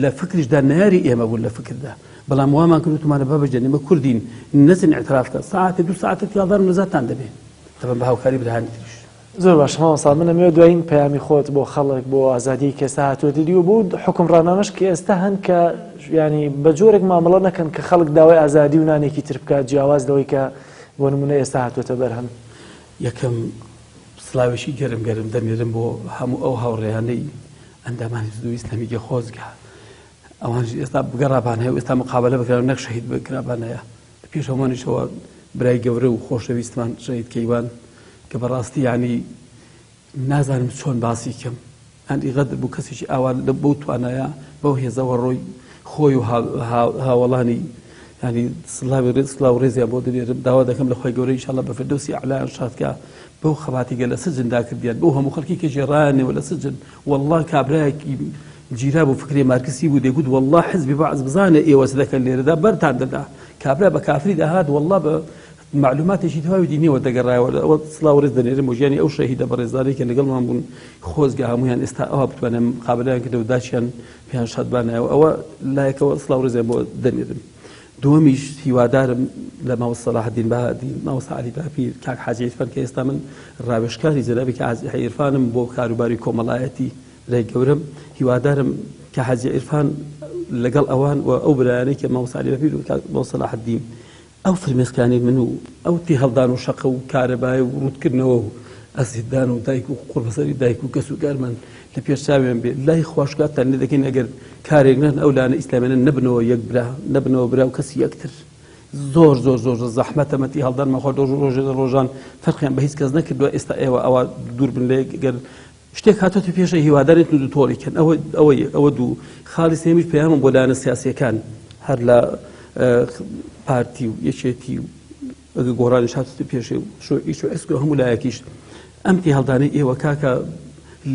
لە فکریشدا نەیاری ئێمە بوون لە فکردا بەڵام وامان کرد وتمانە بابە گیان ئێمە کوردین نەچن ئیعتراف کە سەعاتێ دوو سەعاتێ تیاڵدان و نەجاتتان دەبێ تەبەن بە هاوکاری برایانی تریش. زۆر باشە مامۆستا من ئەمەوێت دوایین پەیامی خۆت بۆ خەڵک بۆ ئازادیی کە ئێستا هاتووەتە دی و بۆ حوکمڕانانەش کە ئێستا هەن کە ینی بە جۆرێک مامەڵە نەکەن کە خەڵک داوای ئازادی و نانێکی تر بکات جیاواز لەوەی کە بۆ نمونە ئێستا هاتووەتە بەرهەم. یەکەم سڵاوێکی گەرم گەرم دەنێرم بۆ هەموو ئەو هاوڕێیانەی ئەندامانی زدوو ئیسلامی گەخۆزگە ئەوانش ئێستا بگەڕابان هەیە و ئێستا مقابلە بکران نەک شەهید بکرابان هەیە لە پێش هەمووانیشەوە برای گەورە و خۆشەویستمان شەهید کەیوان کە بەڕاستی یعنی نازانم چۆن باسی کەم هەندی غەدر بوو کەسێکی ئاوا لە بەو توانایە بەو هێزەوە ڕۆی خۆی و هاوەڵانی ینی سلاوی ڕێز سلاو ڕێزیان بۆ دەنێرم داوا دەکەم لە خۆی گەورە ئیشاڵە بە فردەوسی ئەعلایان شاد کە بەو خەباتی گەل لە سجندا کردیان بەو هەموو خەڵکی کە گێڕایانەوە لە سجن والله کابرایەکی گیرا بوو فکری مارکسی بوو دەگوت والله حزبی بەعس بزانێ ئێوە چ دەکەن لێرەدا بەرتان دەدا کابرا بە کافری دەهات والله بە مەعلوماتێکی تەواوی دینیەوە دەگەڕایەوە ئەوە سڵاو ڕێز دەنێرم بۆ ژیانی ئەو شەهیدە بەڕێزانەی کە لەگەڵمان بوون خۆزگە هەموویان ئێستا ئەوها بتوانێن مقابلەیان کرد و داچیان پێیان شادبانایەوە ئەوە لایەکەوە سڵاو ڕێزیان بۆ دەنێرم دووەمیش هیوادارم لە مامۆستا سەلاحەدین بەهادین مامۆستا عەلی باپیر کاک حاجی عیرفان کە ئێستا من ڕاوێژکاری جەنابی کاک حاجی عیرفانم بۆ کاروباری کۆمەڵایەتی برای گەورەم هیوادارم کە حاجی عیرفان لەگەڵ ئەوان و ئەو برایانەی کە مامۆستا عەلی باپیر و کاک مامۆستا سەلاحەدین ئەو فرمێسکانەی من و ئەو تێهەڵدان و شەقە و کارەبای و ڕووتکردنەوە و ئەزیەتدان و دایک و قوڕبەسەری دایک و کەس و کارمان لە پێش چاویان بێ لای خواش کاتتان لێ دەکەین ئەگەر کارێک نەن ئەو لایەنە ئیسلامیانە نەبنەوە یەک برا نەبنەوە برا و کەسی یەکتر زۆر زۆر زۆر زۆر زەحمەتە مەتی هەڵدانمان خۆ ڕۆژ ڕۆژێ لە ڕۆژان فەرقیان بە هیچ کەس نەکردووە ئێستا ئێوە ئەوە دوور بن لە یەک گەر شتێک هاتۆتە پێشە هیوادارین توند و تۆڵی کەن ئەوە ئەوە یەک ئەوە دوو خاڵی سێمیش پەیامم بۆ لایەنە سیاسیەکان هەر لە پارتی و یەکێتی و ئەگە گۆڕانیش هاتۆتە پێشێ و شوعیش و حزب و هەموو لایەکیش ئەم تێهەڵدانەی ئێوە کاکە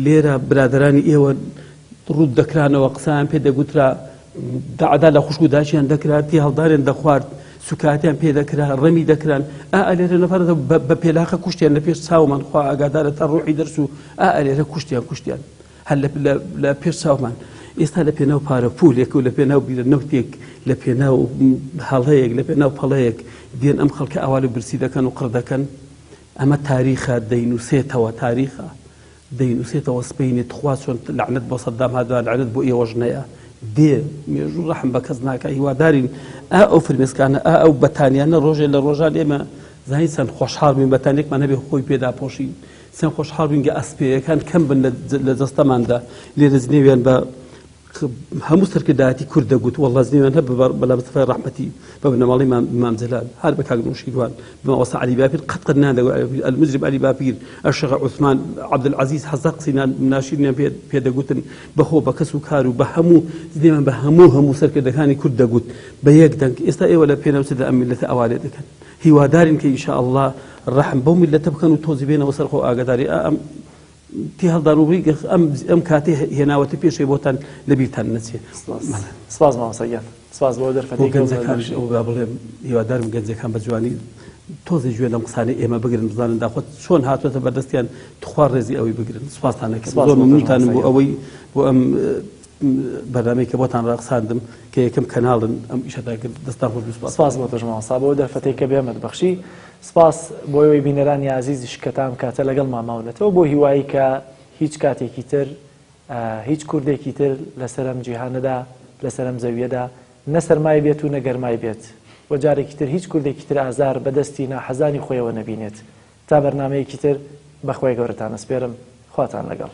لێرە برادەرانی ئێوە ڕوت دەکرانەوە قسەیان پێ دەگوترا دەعدا لە خوشک و داچیان دەکرا تێهەڵدارێن دەخوارد سوکاتیان پێ دەکرا ڕەمی دەکران ئا ئەلێرە نەفەرەتە بە پێلاقە کوشتیان لە پێش چاومان خوا ئاگادارە تا ڕۆحی دەرس و ئا ئەلێرە کوشتیان کوشتیان هەر لە پێش چاومان ئێستا لە پێناو پارە پولێک و لە پێناو بیرە نەوتێک لە پێناو هەڵەیەک لە پێناو پەڵەیەک دێن ئەم خەڵکە ئاوا لە برسی دەکەن و قڕ دەکەن ئەمە تاریخە دەینوسێتەوە تاریخە دەینوسێتەوە سبەینێ تخوا چۆن لەعنەت بۆ سەدام هاتبا لەعنەت بۆ ئێوەش نەیە دێ مێژوو ڕەحم بە کەس ناکا هیوادارین ئا ئەو فرمێسکانە ئا ئەو بەتانیانە ڕۆژێ لە ڕۆژان ئێمە زانی چەند خۆشحاڵ بین بەتانێکمان هەبێ خۆی پێدا پۆشین چەند خۆشحاڵ بین گە ئەسپێیەکان کەم بن لە جەستەماندا لێرە جنێویان بە هەموو سەرکردایەتی کورد دەگوت واللە جنێویان هەر بە مەلا مستەفای ڕەحمەتی بە بنەماڵەی مام جەلال هەر بە کاک نەوشیروان بە مامۆستا عەلی باپیر قەت قەت نان دەگوت المجرم عەلی باپیر الشیخ عوسمان عەبدولعەزیز هەزار قسەی ناشیرنیان پێ پێ دەگوتن بە خۆ بە کەس و کار و بە هەموو جنێویان بە هەموو هەموو سەرکردەکانی کورد دەگوت بە یەک دەنگ ئێستا ئێوە لە پێناو چدا ئەم میللەتە ئەوا لێ دەکەن هیوادارین کە ئینشاءاللە ڕەحم بەو میللەتە بکەن و تۆزی بێنەوە سەر خۆ ئاگاداری ئەم تێهەڵدان و ئەم ئەم کاتەی هێناوەتە پێشێ بۆتان لەبیرتان نەچێ. سپاس مامۆستا گیان سپاس بۆ دەرفەتەی بۆ گەنجەکانیش ئەوە با بڵێم هیوادارم گەنجەکان بە جوانی تۆزێ گوێ لەم قسانەی ئێمە بگرن بزانن داخۆ چۆن هاتووەتە بەردەستیان تخوا ڕێزی ئەوەی بگرن سپاستان ئەکەم زۆر ممنونتانم بۆ ئەوەی بۆ ئەم بەرنامەی کە بۆتان ڕاقساندم کە یەکەم کەناڵن ئەم ئیشەتان کرد دەستان خۆش بێ سپاس. سپاس بۆ تۆش مامۆستا بۆ دەرفەتەی کە بێمەت بەخشی سپاس بۆ ئێوەی بینەرانی ئازیزیش کە تا ئەم کاتە لەگەڵمان ماونەتەوە بۆ هیوایی کە هیچ کاتێکی تر هیچ کوردێکی تر لەسەر ئەم جیهانەدا لەسەر ئەم زەویەدا نە سەرمای بێت و نە گەرمای بێت و جارێکی تر هیچ کوردێکی تر ئازار بە دەستی ناحەزانی خۆیەوە نەبینێت تا بەرنامەیەکی تر بەخوای گەورەتان ئەسپێرم خواتان لەگەڵ.